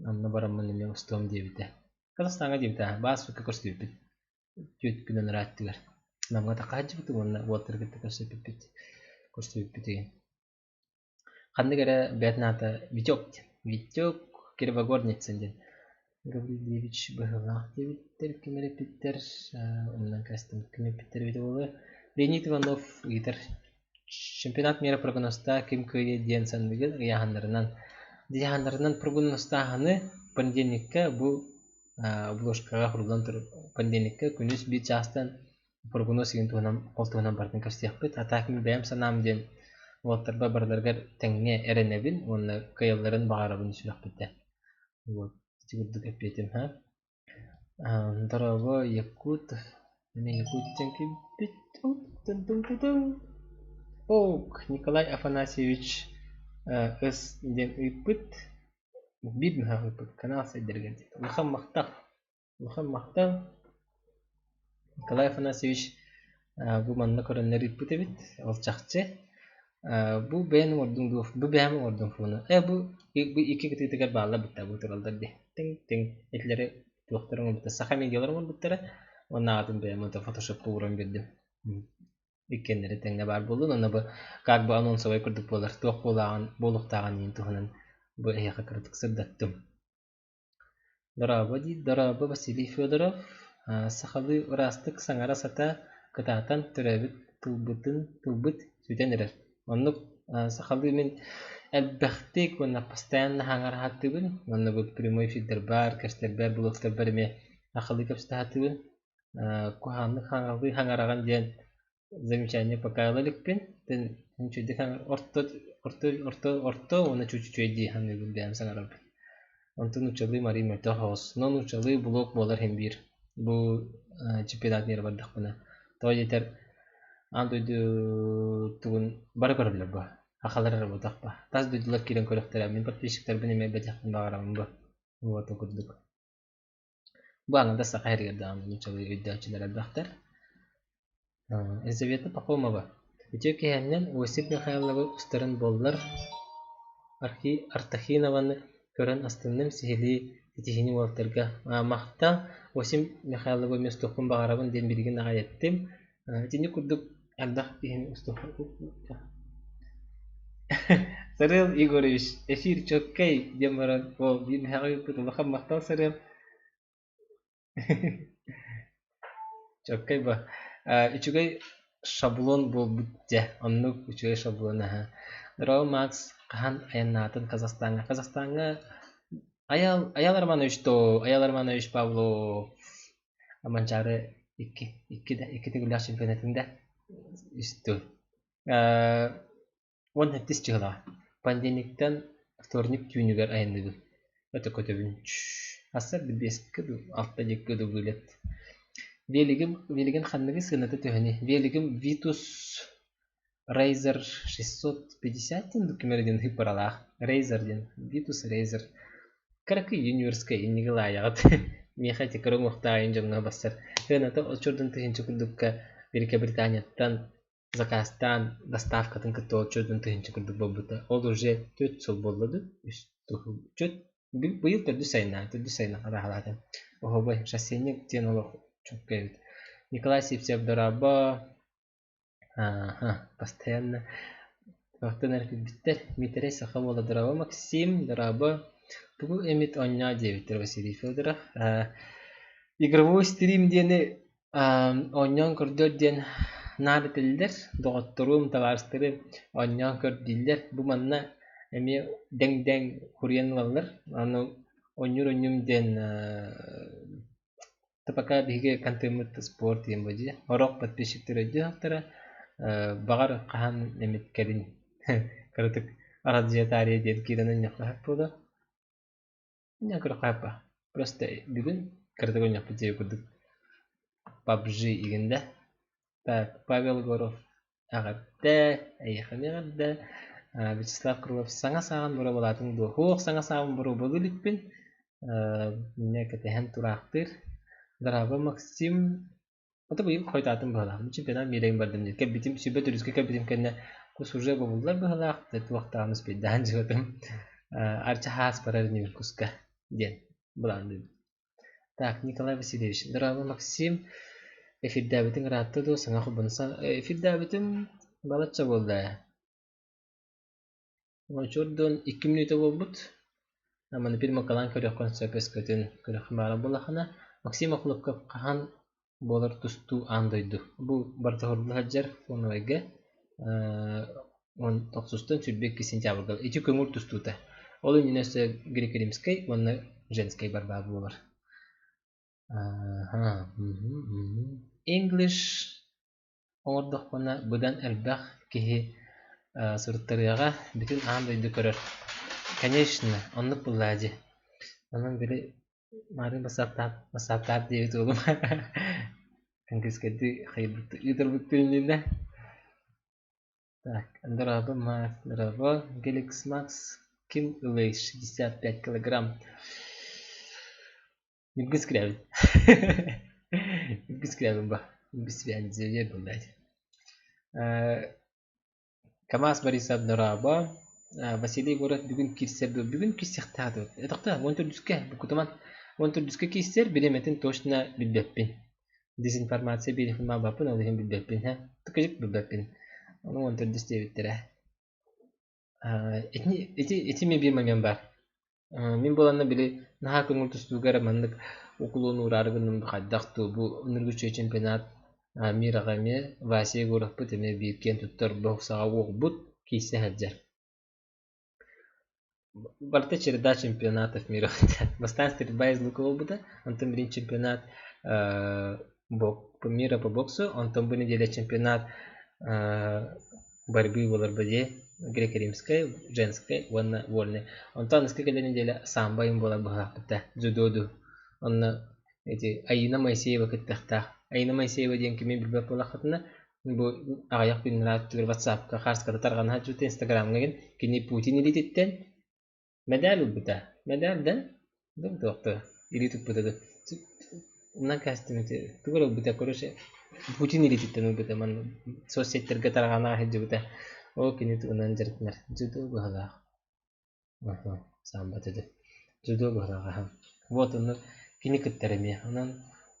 онно бараммын эмиэ устуом диэбитэ. Казахстаҥҥа диэбитэ, баас көрсүбүппүт. Түөрт күн анараа өттүгэр. Намҥа тахха сылдьыбытым уонна уолаттары кытта көрсүбүппүт. Көрсүбүппүт игин. Ханнык эрэ бэйэтин аата Витек диэн. Витек Кривогорницын диэн Гаврильевич быһыылаах диэбиттэр, ким эрэ эппиттэр, умнан кэстим, ким эппиттэр эбитэ буолуо. Леонид Иванов ыйытар чемпионат мира прогнозтаа ким кыайыа диэн санныгын ыйааһыннарынан ыйааһыннарынан прогнозтааһыны понедельникка бу обложкаҕа суруллан турар понедельникка күнүс биир чаастан прогноз игин туһунан ол туһунан барытын кэпсиэхпит. А так мин бэйэм санаам диэн уолаттарбар барыларыгар тэҥҥэ эрэнэбин уонна кыайалларын баҕарабын сүрэхпиттэн. Вот ити курдук эппиэтим ха. Дорообо Якут. Мин Якут диэн киирбит. Ок, Николай Афанасьевич С диэн ыйыппыт. Биир мөһөөх ыйыппыт. Канал сайдарыгар диэн. Улахан махтал. Улахан махтал. Николай Афанасьевич бу манна көрөннөр ыыппыт эбит. Ол чахчы. Бу бэйэн оҥордуҥ дуо? Бу бэйэм оҥордум фону. Э бу бу икки кытыытыгар бааллар бытта бу тураллар дии. Тиҥ-тиҥ итилэри туохтар оҥорбуттар саха медиалар оҥорбуттара. Уонна аатын бэйэм ото фотошопка ууран биэрдим. Иккиэннэри тэҥҥэ баар буоллун. Онно бу как бы анонсовай курдук буолар. Туох буолааҕын, буолуохтааҕын иһин туһунан бу эһиэхэ кыратык сырдаттым. Дорообо диир, дорообо Василий Федоров, сахалыы ыраастык саҥара сатаа, кытаатан төрөөбүт тылбытын тылбыт сүтэн эрэр. Оннук сахалыы мин элбэхтик уонна постоянно саҥара сатыыбын уонна бу прямой эфирдэрбэр, кэпсэтэрбэр, блогтарбар эмиэ сахалыы кэпсэтэ сатыыбын. Куһаҕаннык саҥалыы саҥараҕын диэн замечание пока ыла иликпин. Үчүгэйдик орто орто орто орто уонна чуть-чуть дии саныыбын бэйэм саҥарарбын. Онтон нууччалыы марыы мөлтөх оҕус. Но нууччалыы блок буолар иһин биир. Бу чемпионат мира бардахпына. Тоҕо диэтэр аан дойду тугун бары көрөллөр бу. Сахалар эрэ буотахпа. Тас дойдулар киирэн көрүөхтэрэ. Мин подписчиктарбын эмиэ элбэтиэхпин баҕарабын бу. Вот курдук. Бу аҥардас саха сиригэр даҕаны нууччалыы өйдөөччүлэр элбэхтэр. Елизавета Пахомова үтүө киһинэн Осип Михайловы устарын буоллар Артахинованы көрөн астынным сиһилии ситиһиини уолаттарга махтал Осип Михайловы эмиэ устуохпун баҕарабын диэн билигин аҕай эттим. Итинник курдук элбэх киһини устуохпун Сарыал Егорович эфир чөккэй диэн баран ол биир мэһэҕэ ыыппыт улахан махтал Сарыал Чөккэй ба үчүгэй шаблон буолбут дьэ оннук үчүгэй шаблон аһа Здорово Макс хаһан айаннаатын Казахстаҥҥа Казахстаҥҥа Аял Аял Романович то Аял Романович Павлов Манчаары икки икки да икки төгүллээх чемпионатын да үс тыл 17 чыһылаҕа. Понедельниктан вторник түүнүгэр айанныыбын. Өтө көтөбүн. Хасса биэскэ дуу, алта диэки дуу вылет. Велигим, велигин ханныгы сыаната төһөнүй? Велигим Vitus Razer 650 диэн дуу диэн хыппаралаах. Razer диэн. Vitus Razer. Кыракый юниорскай инники лаайаҕыт. Миэхэ ити кыра уҥуохтаах дьоҥҥо бассар. Сыаната оччордон тыһыынча курдукка Великобританияттан Заказтаан доставкатын кытта ол чөрдөн тыһыынча курдук буолбута. Ол уже төрт сыл буолла дуу, үс чөт быйыл төрдүс сайына, төрдүс сайына хараһалаатым. Оһобой, шоссейник диэн олох чуолкай эбит. Николай Сивцев дорообо. Аха, постоянно туохтан эрэ кэлбиттэр. Миитэрэй саха уола дорообо Максим, дорообо. Тугу эмит оонньоо диэбиттэр Василий Федоров. Игровой стрим диэни Оонньоон көрдөр диэн наар этэллэр, доҕотторум, табаарыстарым оонньоон көр дииллэр. Бу манна эмиэ дэҥ-дэҥ хуруйан ылаллар. Аны оонньуур оонньуум диэн пока биһиги контеммыт спорт диэн буолуо дии. Сорох подписчиктар өйдүөхтэрэ, баҕар хаһан эмит кэлин кыратык араадьыйа диэн киирэн оонньуохха сөп буолуо. Не көрөххө Просто бүгүн кыратык оонньуохпут диэби курдук PUBG игин да. Так, Павел Егоров эҕэрдэ, эйиэхэ эмиэ эҕэрдэ. Вячеслав Крылов саҥа сааҕын боруобалаатыҥ дуо? Суох, саҥа саабын боруобалыы иликпин. Инньэ кэтэһэн тураахтыыр. Дорообо, Максим. Ото быйыл хойутаатым быһыылаах. Бу чемпионат биэрэйин бардым диэн. Кэлбитим, сүбэ төрүскэ кэлбитим кэннэ кус уже бобуллар быһыылаах, туохтааҕын успейдаан дьыбатым. Арчы хаас барар инибин куска диэн былаанныыбын. Так, Николай Васильевич, здорово, Максим. Эфирдээбитиҥ ыраатта дуо? Саҥа холбонуса эфирдээбитим балачча буолла ээ. Очурдун 2 мүнүүтэ буолбут. Маны перемыкалаан көрүөххүн сөп өскөтүн көрүөххүн баҕарар буоллаххына. Максим Охлопков хаһан буолар тустуу аан дойду. Бу барыта уһурдула сылдьар фоновайга 19-тан 22 сентябрьга ити көҥүл тустуута. Ол иннинэ өссө греко-римскэй уонна женскэй барбаа буолар. English оҥордохпуна быдан элбэх киһи суруттарыаҕа, бүтүн аан дойду көрөр. Конечно, оннук буоллаа дии. Онон били маарыын бассаап бассааптаат диэбит уолум английскайдыы хайырбыт ыытарбыт иннинэ. Так, дорообо, Макс, дорообо. Геликс Макс ким ылыай 65 килограмм. Ньургун Скрябин. Ньургун Скрябин ба. Ньургун Скрябин блядь. КамАЗ Борисов дорообо. Василий Егоров бүгүн киирсэр дуо? Бүгүн киирсиэхтээх дуо? Этахта, 14-кэ, букутуман. 14-кэ киирсэр, бириэмэтин точно билбэппин. Дезинформация биэриэхпин баҕарбаппын, ол иһин билбэппин. Һэ, тыкыдьык билбэппин. Ону 14 диэбиттэрэ. Ити, ити, ити эмиэ биир момент баар. Мин буоланна били наһаа көҥүл тустууга эрэ маннык уклон уураары гынным хайдах дуу бу ныргыччы чемпионат мираҕа эмиэ Вася Егоровпут эмиэ биир киэн туттар боксаҕа уолбут киирсэ сылдьар. Барыта череда чемпионатов мира. Бастаан стрельба из лука буолбута, онтон билин чемпионат мира по боксу, онтон бу неделя чемпионат борьбы буолар бэлиэ греко-римскай, женскай уонна вольнай. Онтон аныгыскы кэлэр нэдиэлэ самбо айын буолар быһаахпыта дзюдоду. Онно эти Аина Моисеева кыттыахтаах. Аина Моисеева диэн кими билбэт буоллаххытына, Бу аҕыйах күн ырааттыгар WhatsApp-ка хаарската тарҕана сылдьыбыта Инстаграмҥа игин кини Путин илиититтэн мэдээл ылбыта. Мэдээл да? Да туох да илии туппута да. Умнан кээстим ити тугу эрэ ылбыта короче Путин илиититтэн ылбыта манна соцсетьтэргэ тарҕана сылдьыбыта. Ол кини тугунан дьарыктанар дзюдо быһалаах. Аха, саамбат этэ. Дзюдо быһалаах аха. Вот онно кини кыттар эмиэ. Онон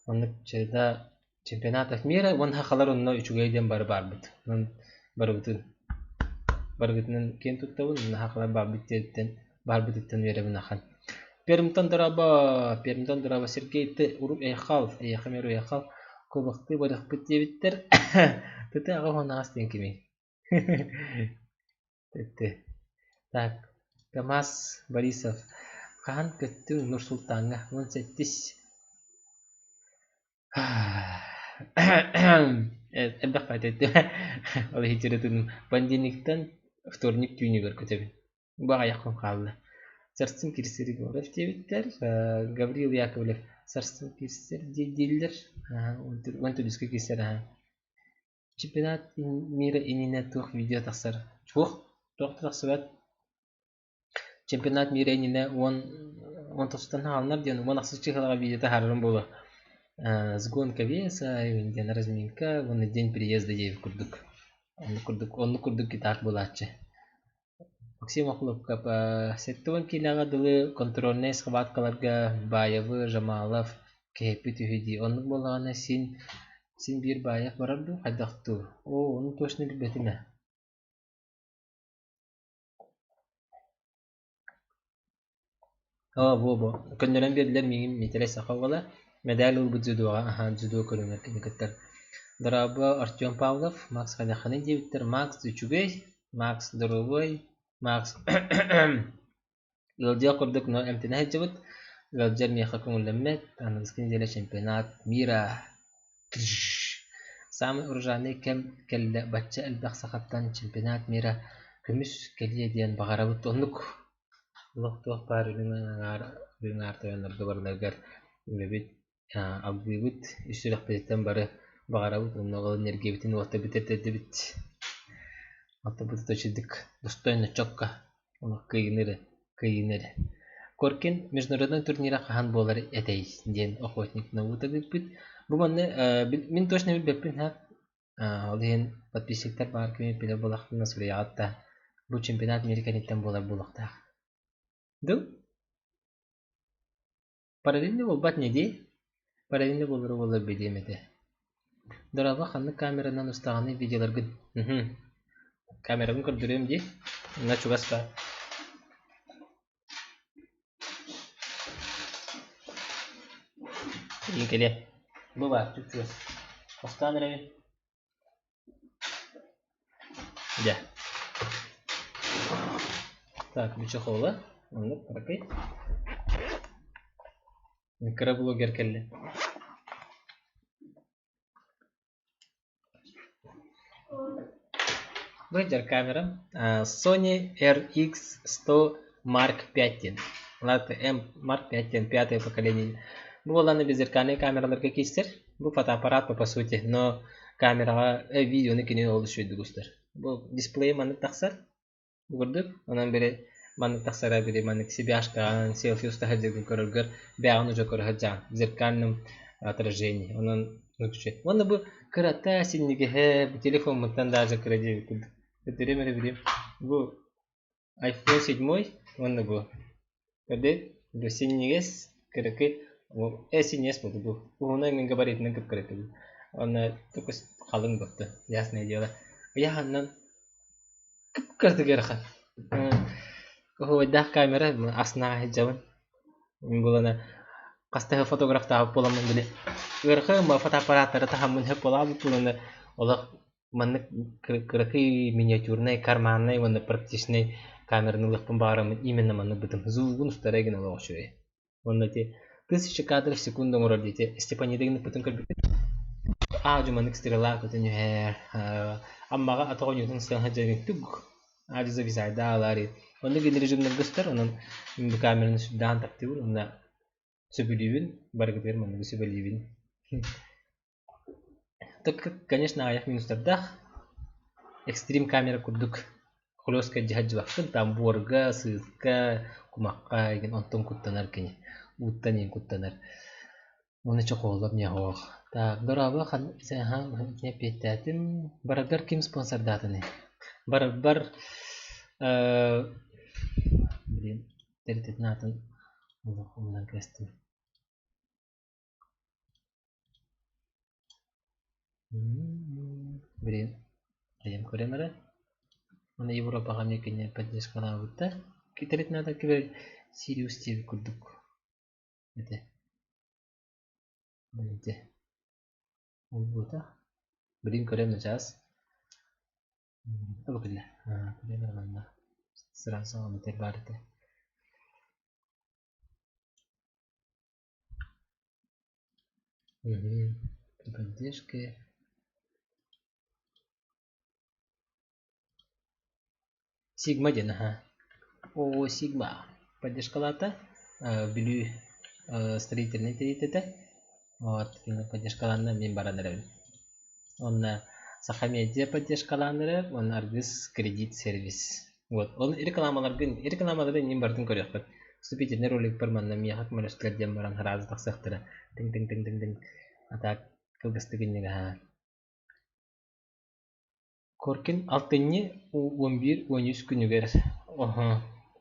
оннук череда чемпионатов мира уонна сахалар онно үчүгэй диэн бары баарбыт. Онон барыбытын барыгытынан киэн туттабын уонна сахалар баарбыт диэриттэн баарбытыттан үөрэбин ахан. Пермтан дорообо, Пермтан дорообо Сергей ты уруй айхал, эйиэхэ эмиэ уруй айхал. Куобахтыы барыахпыт диэбиттэр. Тыты аҕа уон аҕыс диэн кимий? Ити. Так, Тамас Борисов, хаһан көттүҥ Нур-Султаҥҥа? 17 Элбэх баайта Ол иһин Понедельниктан вторник түүнүгэр көтөбүн. Бу аҕыйах күн хаалла. Сарсын киирсэр Егоров диэбиттэр. Гаврил Яковлев сарсын киирсэр дииллэр. 10 төрдүскэ киирсэр аһа. Чемпионат мира иннинэ туох видео тахсар? Туох? Туох да тахсыбат. Чемпионат мира иннинэ 10 10 тохсуттан хаалынар диэн 10 ахсыс чыһылаҕа видео таһаарарым буолуо. Сгонка веса, диэн разминка уонна день приезда диэбит курдук. Оннук курдук, оннук курдук гитар буолааччы. Максим Охлопков 70 киилэҕэ дылы контрольнай схваткаларга Баевы, Жамалов кэһэппит үһү дии. Оннук буоллаҕына син син биир Баев барар дуу, хайдах дуу? Оо, ону точно билбэтим ээ. Оо, буо-буо. Көннөрөн биэрдилэр миигин Миитэрэй саха уола. Мэдээл ылбыт дзюдоҕа, аһа, дзюдо көрүҥэр кини кыттар. Дорообо, Артем Павлов, Макс хайдаххыный диэбиттэр. Макс үчүгэй, Макс доруобуай, Макс ыалдьыах курдук но эмтэнэ сылдьыбыт. Ыалдьар миэхэ көҥүллэммэт. Аныгыскы неделя чемпионат мира. Саамай урожайнай кэм кэллэ бачча элбэх сахаттан чемпионат мира көмүс кэлиэ диэн баҕарабыт. Оннук олох туох баар үрүҥ аҥаар үрүҥ аар тойоннорго барыларыгар үмэбит, алгыыбыт, үс сүрэхпититтэн бары баҕарабыт уонна ол энергиябытын уоттабыт эрдэрдибит. Оттубут точидык достойно чокко олох кыайыыны эрэ кыайыыны эрэ. Коркин международный турнира хаһан буолар этэй диэн охотник наука ыыппыт. Бу манна мин точно билбэппин ха ол иһин подписчиктар баар кими билэр буоллахпына суруйаҕыт да бу чемпионат мира кэнниттэн буолар буолуохтаах. Дыл? Параллельно буолбат не дии? Параллельно буолара буоллар билиэм этэ. Дорообо, ханнык камеранан устаҕыный видеоларгын? Камерабын көрдөрүөм дии. Онно чугас баар. Иин кэлиэ. Бу баар, чуп-чугас. Хостоон эрэбин. Дьэ. Так, бу чехола. Оннук, кыракый. Кыра блогер кэллэ. Бу камера Sony RX100 Mark 5 диэн. Ладно, M Mark 5 диэн пятое поколение. Бу буоллаҕына беззеркальный камераларга киирсэр. Бу фотоаппарат по сути, но камераҕа видеону кини олус үчүгэйдик устар. Бу дисплей маннык тахсар. Бу курдук. Онон били маннык тахсара били маннык себяшкаҕын, селфи уста сылдьаргын көрөргөр бэйэҕин уже көрө сылдьаҕын. В зеркальном отражении. Онон үчүгэй. Уонна бу кырата, синньигэһэ, бу телефоммуттан даже кыра диэбит курдук. Көрдөрүөм эрэ билиэм. Бу iPhone 7 уонна бу көрдөөт бу синньигэс кыракый синньигэс буолду бу уһуна эҥин габаритынан кып-кыракый бу уонна только халыҥ буолта ясное дело ыйааһынынан кып-кыратык ыарахан оһуобайдаах камера астына сылдьабын булана хаста фотографтаабыт буоламмын били ыарахан фотоаппараттары таһаммын сөп буолаабыт буолана олох Маннык кыракый миниатюрнай, карманнай уонна практичнай камераны ылыахпын баҕараммын именно маннык бытым звугун устара гына олох үчүгэй. Уонна ити тысяча кадров в секунду оҥорор диэти Степанида гыныппытын көрбүппүт. Аа-дьу маннык стрела көтөн түһэр, Аммаҕа атах оонньуутун сыан сылдьан туг аа-дьу зависайдаалар. Оннук режимнэргэ устар, онон мин бу камераны сүрдээҕин таптыыбын уонна сөбүлүүбүн, барыгытыгар манныгы сүбэлиибин. Конечно, аҕыйах минустардаах. Экстрим камера курдук хлёстко дьаһадьыбаккын, там буорга, сыыска, кумахха игин онтон куттанар кини. Ууттан иин куттанар. Уонна чохоолор ньоһоох. Так, дорообо, эппиэттээтим. Бараргар ким спонсордаатыный? Барарбар блин, тэрилтэтин аатын олох умнан кэстим. Блин, айам көрөм эрэ. Аны Европаҕа эмиэ кини поддержкалаабыта. Тэрилтэтин аата кибер Сириус диэбит курдук этэ. Ити Буолбута. Билигин көрөм начаас. Бу кэллэ. Көрөм эрэ манна. Сразу этэр баар этэ. При поддержке Сигма диэн аһа. О, Сигма поддержкалаата. Бүлүү строительнай тэрилтэтэ. Вот, кини поддержкалаанна мин баран эрэбин. Уонна Саха Медиа поддержкалаан эрэр, уонна Аргыс кредит сервис. Вот, ол рекламаларгын, рекламалары иннин барытын көрүөххүт. Вступительный роликпар манна миэхэ көмөлөстүлэр диэн баран сразу тахсыахтара. Тыҥ-тыҥ-тыҥ-тыҥ-тыҥ. А так кылгастык иннигэ Коркин алтынньы 11-13 күнүгэр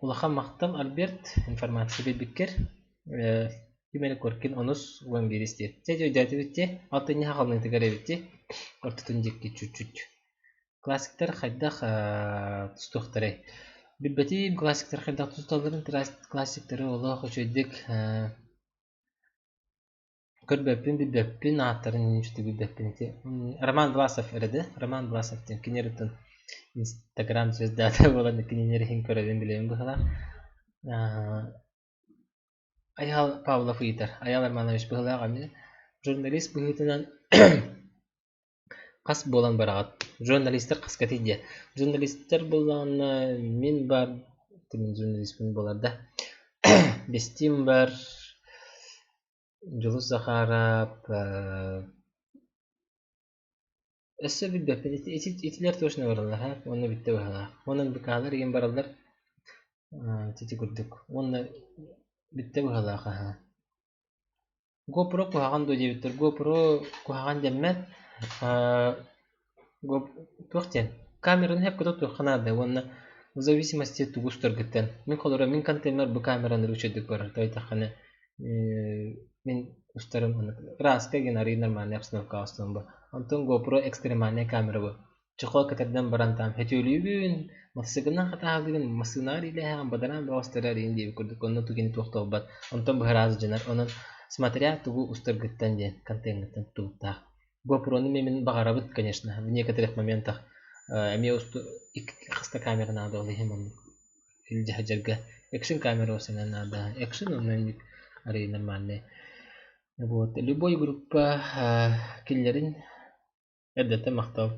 Улахан махтал, Альберт, информация биэрбиккэр. Ким эрэ Коркин онус 11 диэт. Чэ, дьэ өйдөөтүбүт дии. Алтынньы саҕаланыытыгар эбит дии. Ортотун диэки чуть-чуть. Классиктар хайдах тустуохтарай? Билбэтим, классиктар хайдах тусталларын, классиктары олох үчүгэйдик Көрбөппүн, билбэппин, ааттарын үчүгэй билбэппин ити. Роман Власов эрэ да, Роман Власов диэн кини эрэ Инстаграм звездата буолан кинини эрэ иһин көрөбүн билэбин быһыылаах. Айаал Павлов ыйытар. Айаал Романович быһыылаах эмиэ журналист быһыытынан хас буолан бараҕыт? Журналистар хаскатый диэ. Журналистар буоллаҕына мин баар мин журналиспын буолар да. Бестим бар, Дьулус Захаров өссө билбэппин ити итилэр точно бараллар ха уонна бүттэ быһалаах уонна НБК-лар игин бараллар ити курдук уонна бүттэ быһалаах аһа GoPro куһаҕан дуо диэбиттэр GoPro куһаҕан дэммэт туох диэн камераны сөпкө туттуохха наада уонна в зависимости тугу устаргыттан мин холобура мин контейнер бу камераны үчүгэйдик барар то эттэххинэ мин устарым краска гин арыый нормальный обстановкаҕа устабын бу онтон GoPro экстремальнай камера бу чехол кэтэрдэн баран там хөтүөлүүбүн массыынанан хатааһылыыбын массыынаҕар иилээһэҕин бадараан бөҕө устарар иин диэбит курдук онно тугин туох да буолбат онтон быһараас дьанар онон смотря тугу устаргыттан диэн контейнертан тутулуктаах GoPro-ну мин баҕарабыт, конечно, в некоторых моментах эмиэ усту хаста камера наада ол иһин оннук илдьэ сылдьарга экшн камера осенен наада экшн онно арый нормальный вот любой группа киллэрин эрдэттэн махтал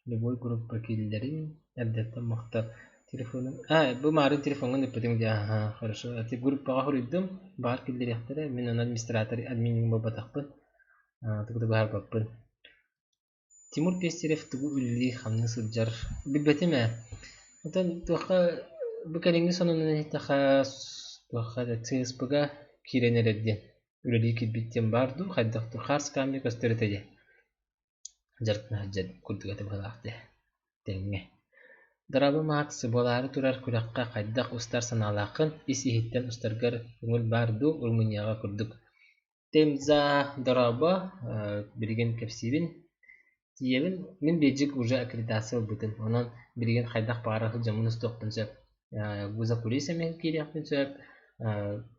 Любой группа киллэрин, эрдэттэн махтал. Телефонум а бу маарын телефоҥҥун ыппытыҥ дии аһаа хорошо ити группаҕа суруйдум баҕар киллэриэхтэрэ мин онон администратор админиҥ буолбатахпын тугу да быһаарбаппын Тимур Пестерев тугу үлэлии-хамныы сылдьар билбэтим ээ оттон туохха бу кэлиҥҥи сонунун иһиттэххэ туохха да ЦСП-га киирэн эрэр диэн үлэлии киирбит диэн баар дуу хайдах дуу хаарыскаамҥа көстөр этэ дии дьарыктана сылдьар курдук этэ быһыылаах дии тэҥҥэ. Дорообо Макс, буолаары турар күрэххэ хайдах устар санаалааххын, ис-иһиттэн устаргар көҥүл баар дуу, Румынияҕа курдук. Темза дорообо, билигин кэпсиибин. Тиийэбин, мин биэдьик уже аккредитация ылбытым, онон билигин хайдах баҕарар сылдьаммын устуохпун сөп. За кулисами киириэхпин сөп,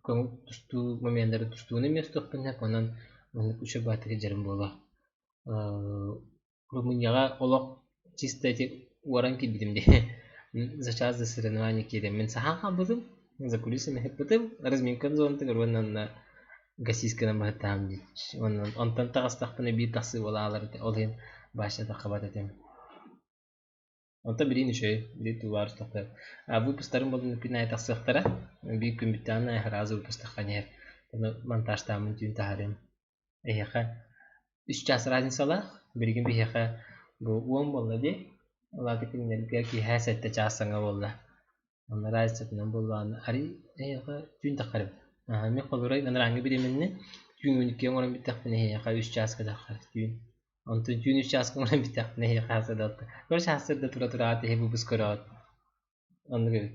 көҥүл тустуу моменнары тустууну эмиэ устуохпун сөп, онон маннык үчүгэй баҕайытык сылдьарым буолуо. Румынияҕа олох чисто эти уоран киирбитим дии. За час до соревнований киирэммин саһаан хаалбытым, за кулисами сыппытым, разминкам зонатыгар уонна онно гасисканан баһыттаһам дии. Уонна онтон таҕыстахпына биир тахсыы буолаалар этэ, ол иһин баачча таххабат этим. Онтон билигин үчүгэй, билигин тулаар устахтар. А выпустарым буолан күн аайы тахсыахтара. Биир күн бүттэҕинэ сразу выпустахха иһэр. Ону монтажтааммын түүн таһаарыам. Эһиэхэ Үс чаас разницалаах. Билигин биһиэхэ бу уон буолла дии. Ол аата кинилэргэ киэһэ сэттэ чаас саҥа буолла. Онно разницатынан буоллаҕына арый эһиэхэ түүн таххар эбит. Аһа мин холобура анарааҥҥы бириэмэннэ түүн 12 оҥорон бүттэхпинэ эһиэхэ үс чааска таххар түүн. Онтон түүн үс чааска оҥорон бүттэхпинэ эһиэхэ сарсыарда Короче сарсыарда тура-тураат эһи бу көрөҕүт. Оннук эбит.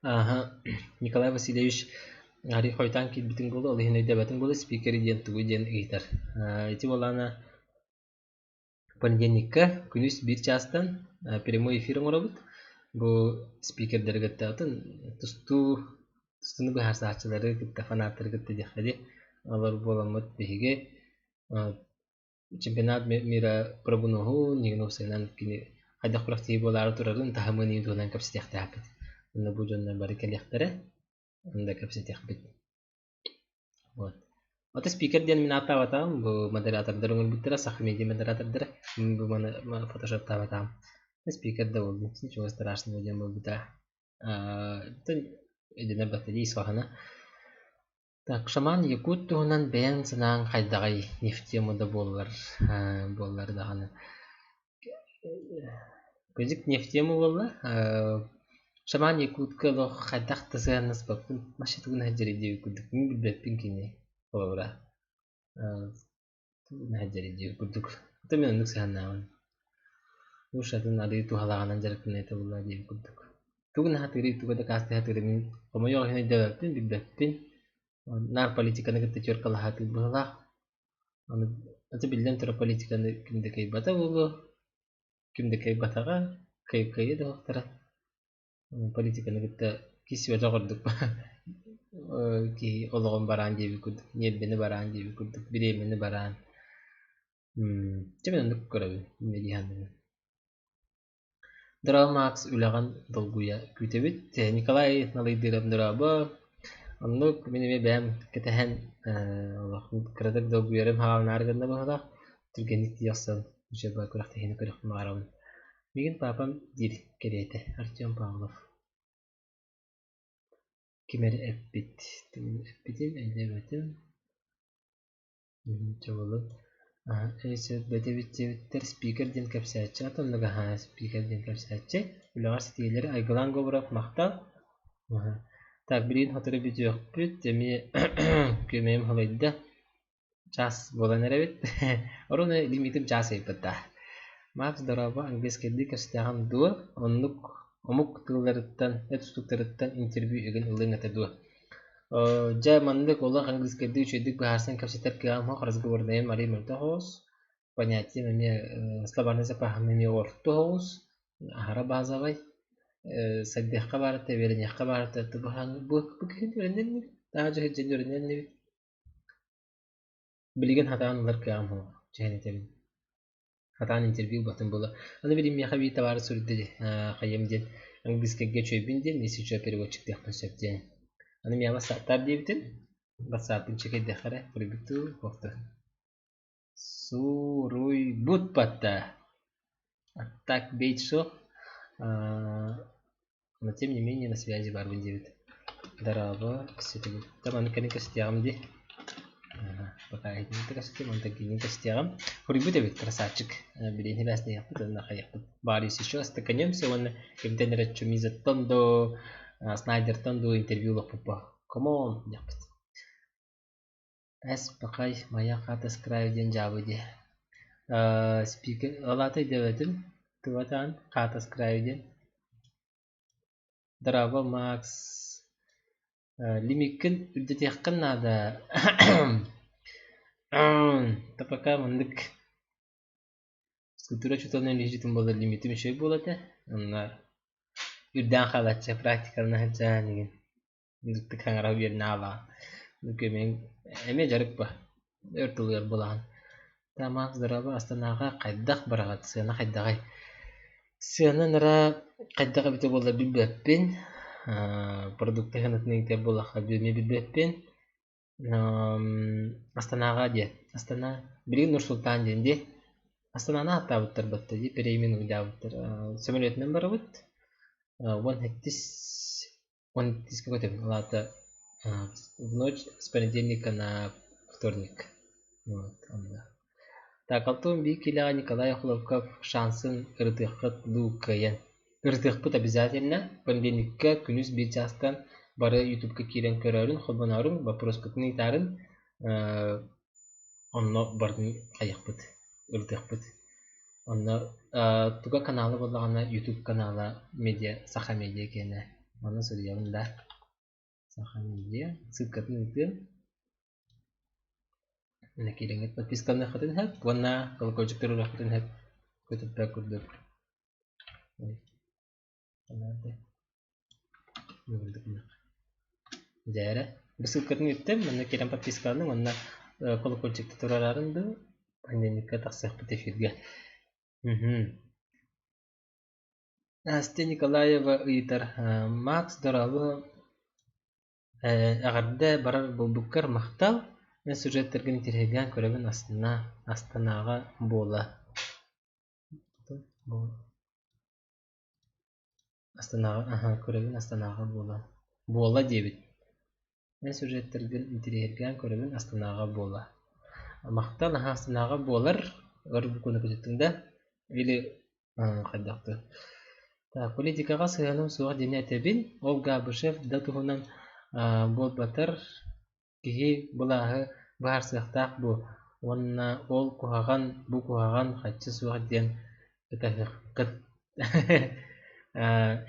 Ааһа, Николай Васильевич арый хойутаан киирбитин буолуо, ол иһин өйдөөбөтүм буолуо, спикер диэн тугуй диэн ыйытар. Ити буоллаҕына понедельникка күнүс биир чаастан прямой эфир оҥоробут. Бу спикердэри кытта атын тустуу тустууну быһаарсааччылары кытта фанаттары кытта диэххэ дии. Олор буоламмыт биһиги Чемпионат мира прогноһун, уопсайынан кини хайдах күрэхтэһии буолаары турарын, таһымын иһин туһунан кэпсэтиэхтээхпит. Онно бу дьоннор бары кэлиэхтэрэ, онно кэпсэтиэхпит. Вот. Ото спикер диэн мин ааттаабатаҕым, бу модератордар оҥорбуттара, Саха медиа модератордара. Мин бу маны фотошоптаабатаҕым. Спикер да буоллун, ничего страшного диэн буолбута. Өйдөнөр батарей ис хоһооно. Так, шаман якут туһунан бэйэҥ санааҥ хайдаҕый не в тему да буоллар буоллар даҕаны Кырдьык не в тему буолла Шаман якутка олох хайдах да сыһыаннаспаппын вообще тугун сылдьарый диэбит курдук мин билбэппин кини холобура тугун сылдьарый диэбит курдук ото мин оннук сыһыаннаабын Уж атын арыы туһалааҕынан дьарыктаныа этэ буолла диэбит курдук Тугун сатыырый, тугу дакаастыы сатыырый мин хомойуох иһин өйдөөбөппүн, билбэппин. Наар политиканы кытта теркалаһаатыыр быһыылаах. Аны аты биллэн турар политиканы ким да кыайбата буолуо, ким да кыайбатаҕа, кыайа да уһуктара. Политиканы кытта киирсибэтэх ордук киһи олоҕун бараан диэбит курдук, ньиэрбэни бараан диэбит курдук, бириэмэни бараан. Чэ мин оннук көрөбүн, инньэ дии саныыбын. Дорообо Макс үлэҕин долгуйа күүтэбит. Николай Налыйдыырап дорообо. Оннук мин эмиэ бэйэм кэтэһэн олох кыратык долгуйарым хааланаары гынна быһыылаах. Түргэнник тиийэ охсон учебка күрэхтэһиини көрүөхпүн баҕарабын. Миигин паапам диир кэриэтэ Артем Павлов. Ким эрэ эппит, эппитин өйдөөбөтүм. Чоболун Бэтэбит диэбиттэр спикер диэн кэпсээччи атын оннук аһаа спикер диэн кэпсээччи үлэҕэр ситиһиилэри Айгылаан Говоров махтал Так билигин сотору бүтүөхпүт эмиэ күөмэйим халыйда чаас буолан эрэбит Оруна лимитим чаас ыйбыт да Макс дорообо английскайдыы кэпсэтээҕин дуо оннук омук тылларыттан эт устуктарыттан интервью игин ылыаҥ этэ дуо Дьэ, маннык олох английскайдыы үчүгэйдик быһаарсан кэпсэтэр кыаҕым суох, разговорнайым арыый мөлтөх оҕус, понятием эмиэ словарный запаһым эмиэ орто оҕус, аһара базовай, сайдыахха баар этэ, үөрэниэххэ баар этэ, бу бу киһи үөрэнэн инибит, таһа дьэ сылдьан үөрэнэн инибит. Билигин сатаан ылар кыаҕым суох, чэһин этэбин. Сатаан интервью ылбатым буолуо. Аны билигин миэхэ биир табаарыс суруйда дии, хайыам диэн, английскайга үчүгэйбин диэн, если что переводчиктыахпын сөп диэн. Аны миэхэ бассааттаар диэбитин, бассааппын чекэйдэххэ эрэ, суруйбут дуу, суох дуу? Суруйбут батта. А так бейт суох. Но тем не менее на связи баарбын диэбит. Дорообо, кэпсэтибит. Маны кэлин кэпсэтиэҕим дии. Пока иһитиннэ кэпсэтиэм, онтон киинин кэпсэтиэҕим. Хоруйбут эбит, красавчик. Билигин сибээстэһиэхпит уонна хайыахпыт. Баар еще стаканемся уонна кимтэн эрэ Чумизаттан до Снайдертан до интервью ылыахпыт бо. Come on диэхпит. Эс пахай моя хата с краю диэн дьаабы дии. Спикер ол аата өйдөөбөтүм. Тугатаан хата с краю диэн. Дорообо, Макс. Лимиккин үрдэтиэххин наада. Да пока маннык физкультура учууталынан үлэһитим буоллар лимитим үчүгэй буолуо этэ. Онно үрдээн хаалааччы практикалана сылдьан игин ынырыктык хаҥара үөрэнэ хаалаҕын. Эмиэ дьарык ба өр тылыгар буолаҕын. Да Макс дорообо Астанаҕа хайдах бараҕыт? Сыана хайдаҕый? Сыана нара хайдах эбитэ буоллар билбэппин. Продукты сыанатын ыйытар буоллахха эмиэ билбэппин. Астанаҕа диэн Астана билигин Нур-Султан диэн дии. Астананы ааттаабыттар батта дии переименуйдаабыттар. Самолетунан барабыт. Уон сэттис уон иккискэ көтөбүн. Ол аата В ночь с понедельника на вторник. Вот, онно. Так, алтан биир киилэҕэ Николай Охлопков шансын ырытыаххыт дуу кыайан. Ырытыахпыт обязательно. Понедельникка күнүс биир чаастан бары ютубка киирэн көрөөрүн, холбоноорун, вопроскутун ыытаарын, онно барытын хайыахпыт, ырытыахпыт. Онно туга канала буоллаҕына YouTube канала медиа Саха медиа киэнэ. Манна суруйабын да. Саха медиа ссылкатын ыытыам. Манна киирэҥҥит подпискаланыаххытын сөп уонна колокольчик туруоруоххутун сөп көтүппэт курдук. Ой, Дьээрэ, бу ссылкатын ыыттым, манна киирэн подпискаланыҥ уонна колокольчикта туруораарын дуу, понедельникка тахсыахпыт эфиргэ. Мгм. Настя Николаева ыйытар, Макс, дорообо, Эҕэрдэ барар буолбуккар махтал, эн сюжеттаргын интэриэһиргээн көрөбүн астына, Астанаҕа буола Астанаҕа аһа көрөбүн Астанаҕа буола буола диэбит. Эн сюжеттаргын интэриэһиргээн көрөбүн Астанаҕа буола. Махтал аһа Астанаҕа буолар, өр букуну көтүттүҥ да или хайдах да Так, политикаҕа сыһыаным суох диэни этэбин. Ол Габышев да туһунан буолбатар киһи былааһы быһаарсыахтаах буо уонна ол куһаҕан, бу куһаҕан харчы суох диэн ытаһыаххыт.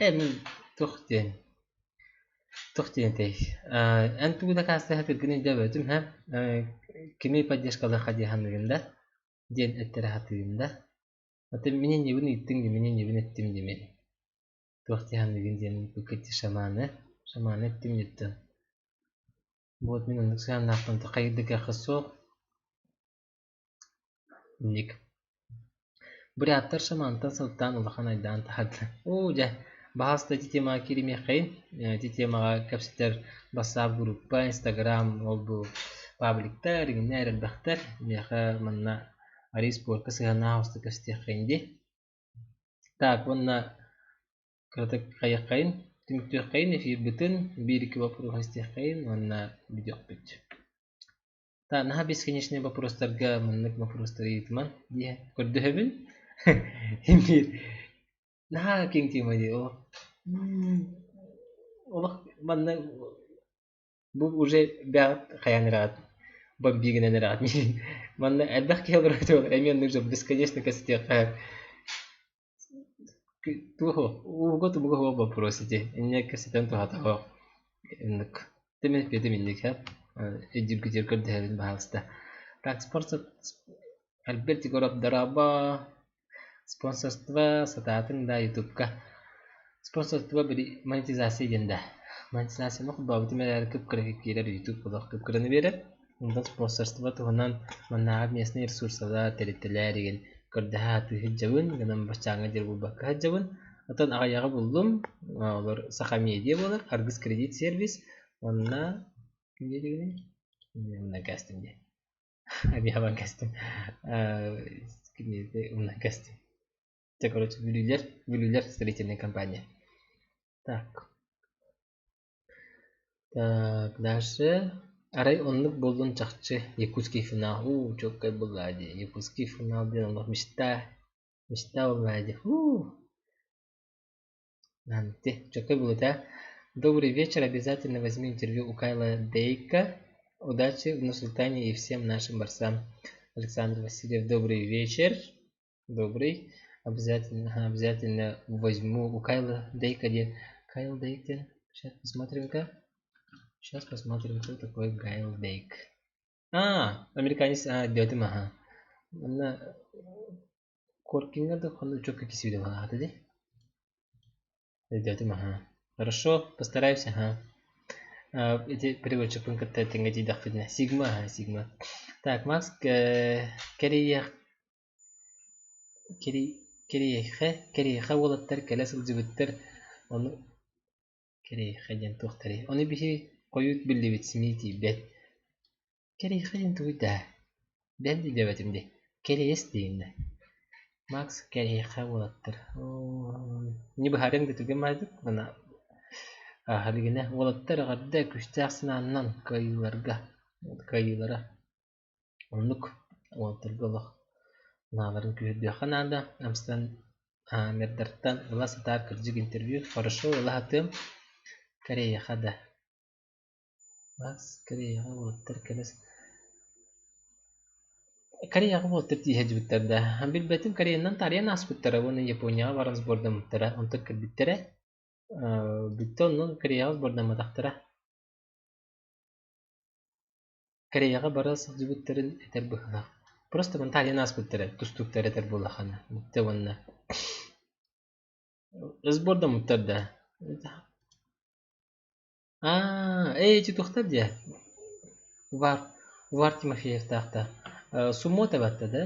Эн туох диэн туох диэн этэй? Эн тугу дакаастаһа сатыыргын өйдөөбөтүм һэ? Кими поддержкалыахха дии саныыгын да? Диэн эттэрэ сатыыгын да? Аты мин иннибин ыйыттыҥ дии, мин иннибин эттим дии мин. Туох дии саныыгын диэн букети шаманы, шаманы эттим диэттэн. Вот мин оннук сыһыаннаахпын хайыр да кыахха суох. Инник. Буряттар шамантан сылтаан улахан айдаан таһаарда. Оо дьэ, баһаалыста ити темаҕа кииримиэххэйин. Ити темаҕа кэпсэтэр бассаап группа, инстаграм, ол бу пабликтар, иҥиннэр элбэхтэр. Миэхэ манна Арий спорка сыһыаннаах оста кэпсэтиэххэйин дии. Так, уонна кыратык хайыаххайын, түмүктүөххэйин эфирбытын, биир-икки боппуруоһу истиэххэйин уонна бүтүөхпүт. Так, наһаа бесконечный вопростарга маннык вопростары ыйытыман дии көрдөһөбүн. Биир наһаа киэҥ тема дии олох олох манна Бу уже бэҕэт хайаан ыраат бомбигынан ыраат манна элбэх киһи олорор эмиэ оннук дьон бесконечно кэпсэтиэххэ туох ууга тумуга суох вопрос ити инньэ кэпсэтэн туһата суох инник тимир петим инник һэ өйдүүргүтүгэр көрдөһөбүн баһаалыста так спорт Альберт Егоров дорообо Спонсорство сатаатыҥ да ютубка спонсорство били монетизация диэн да монетизацияны холбообутум эрээри кып-кыра киирэр ютуб олох кып-кыраны биэрэр онтон спонсорство туһунан маннааҕы местный ресурсалар тэрилтэлэр игин көрдөһө сатыы сылдьабын гынан баччааҥҥа диэри булбакка сылдьабын оттон аҕыйаҕы буллум олор Саха медиа буолар Аргыс кредит сервис уонна ким диэтигиний умнан кээстим дии Абиабан кэстим. Умнан кэстим. Те, короче, Бүлүүлэр, Бүлүүлэр строительная компания. Так. Так, дальше. Арай оннук буоллун чахчы якутский финал. У, чёткай буолла дии. Якутский финал диэн олох мечта. Мечта буолла дии. Фу. Чёткай буолла Добрый вечер. Обязательно возьми интервью у Кайла Дейка. Удачи в Нур-Султане и всем нашим борцам. Александр Васильев, добрый вечер. Добрый. Обязательно, обязательно возьму у Кайла Дейка. Где? Кайл Дейк где? Сейчас посмотрим-ка. Сейчас посмотрим, кто такой Кайл Дейк. А, американец, а, диэтим, ага. Манна Коркиҥҥа да хонно учуокка кисибитэ балаата дии. Өйдөөтүм аһаа. Хорошо, постараюсь, аһаа. Ити переводчикпын кытта тэҥҥэ тиийдэхпитинэ. Сигма, аһаа, Сигма. Так, Макс, кэрийиэх кэриэхэ, кэриэхэ уолаттар кэлэ сылдьыбыттар, ону кэриэхэ диэн туохтарый? Ону биһи хойут биллибит СМИ тиийбэт. Кэриэхэ диэн тугуй даа? Бэл диэбэтим дии. Кэриэс диигин Макс кэриэхэ уолаттар. Не быһаарыаҥ да түргэн баайдык. Мана Ааһа илигинэ уолаттар эҕэрдэ күүстээх санааннан кыайыыларга кыайыылара оннук уолаттарга олох санааларын күүһүрдүөххэ наада. Амстердамтан ыла сатаар кырдьык интервью хорошо ыла сатыам Кореяҕа да Бас Кореяҕа уолаттар кэлэ Кореяҕа уолаттар тииһэ дьыбыттар да билбэтим Кореянан таарыйан ааспыттара уонна Японияҕа баран сбордаммыттара онтон кэлбиттэрэ бүттэ онон Кореяҕа сбордамматахтара Кореяҕа бара сылдьыбыттарын этэр быһыылаах. Просто Монталияны ааспыттара, тустууктары этэр буоллаххына. Бүттэ уонна сбордаммыттар да. Аа, ээ ити туохтар диэ? Увар, Увар Тимофеевтаах да. Сумо табатта да?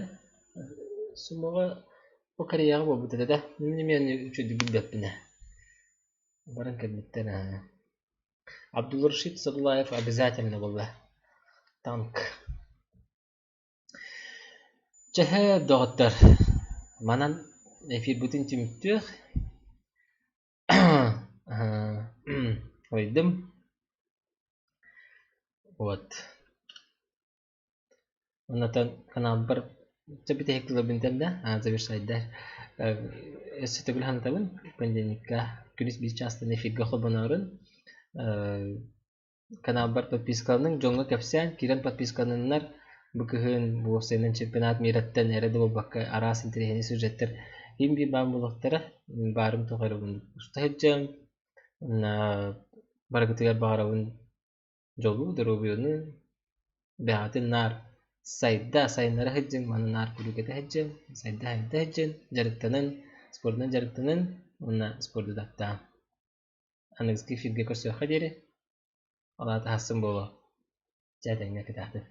Сумоҕа бу Кореяҕа буолбут этэ да. Мин эмиэ үчүгэйдик билбэппин ээ. Баран кэлбиттэр аа. Абдулрашид Садулаев обязательно буолла. Танк. Чэһэ, доҕоттор, манан эфирбытын түмүктүөх. Ойдум. Вот. Оннотон каналбар чэ бүтэһик тылыбын да завершайдар. Өссө төгүл санатабын понедельникка күнүс биир чаастан эфиргэ холбоноорун каналбар подпискаланыҥ, дьоҥҥо кэпсээн, киирэн подпискаланыннар. Бу кыһын уопсайынан чемпионат мираттан эрэ да буолбакка араас интэриэһинэй сюжеттэр ким биир баар буолуохтара. Баарым тухары уста сылдьыам. Барыгытыгар баҕарабын дьолу, доруобуйаны, бэҕэтин наар сайда, сайыннара сылдьыҥ, маны наар куруук этэ сылдьыҥ, сайда сайда сылдьын, дьарыктанын, спордунан дьарыктанын уонна спорду таптааҥ. Аныгыскы эфиргэ көрсүөххэ диэри, ол аата сарсын буолуо. Дьэ этэҥҥэ кытаатын.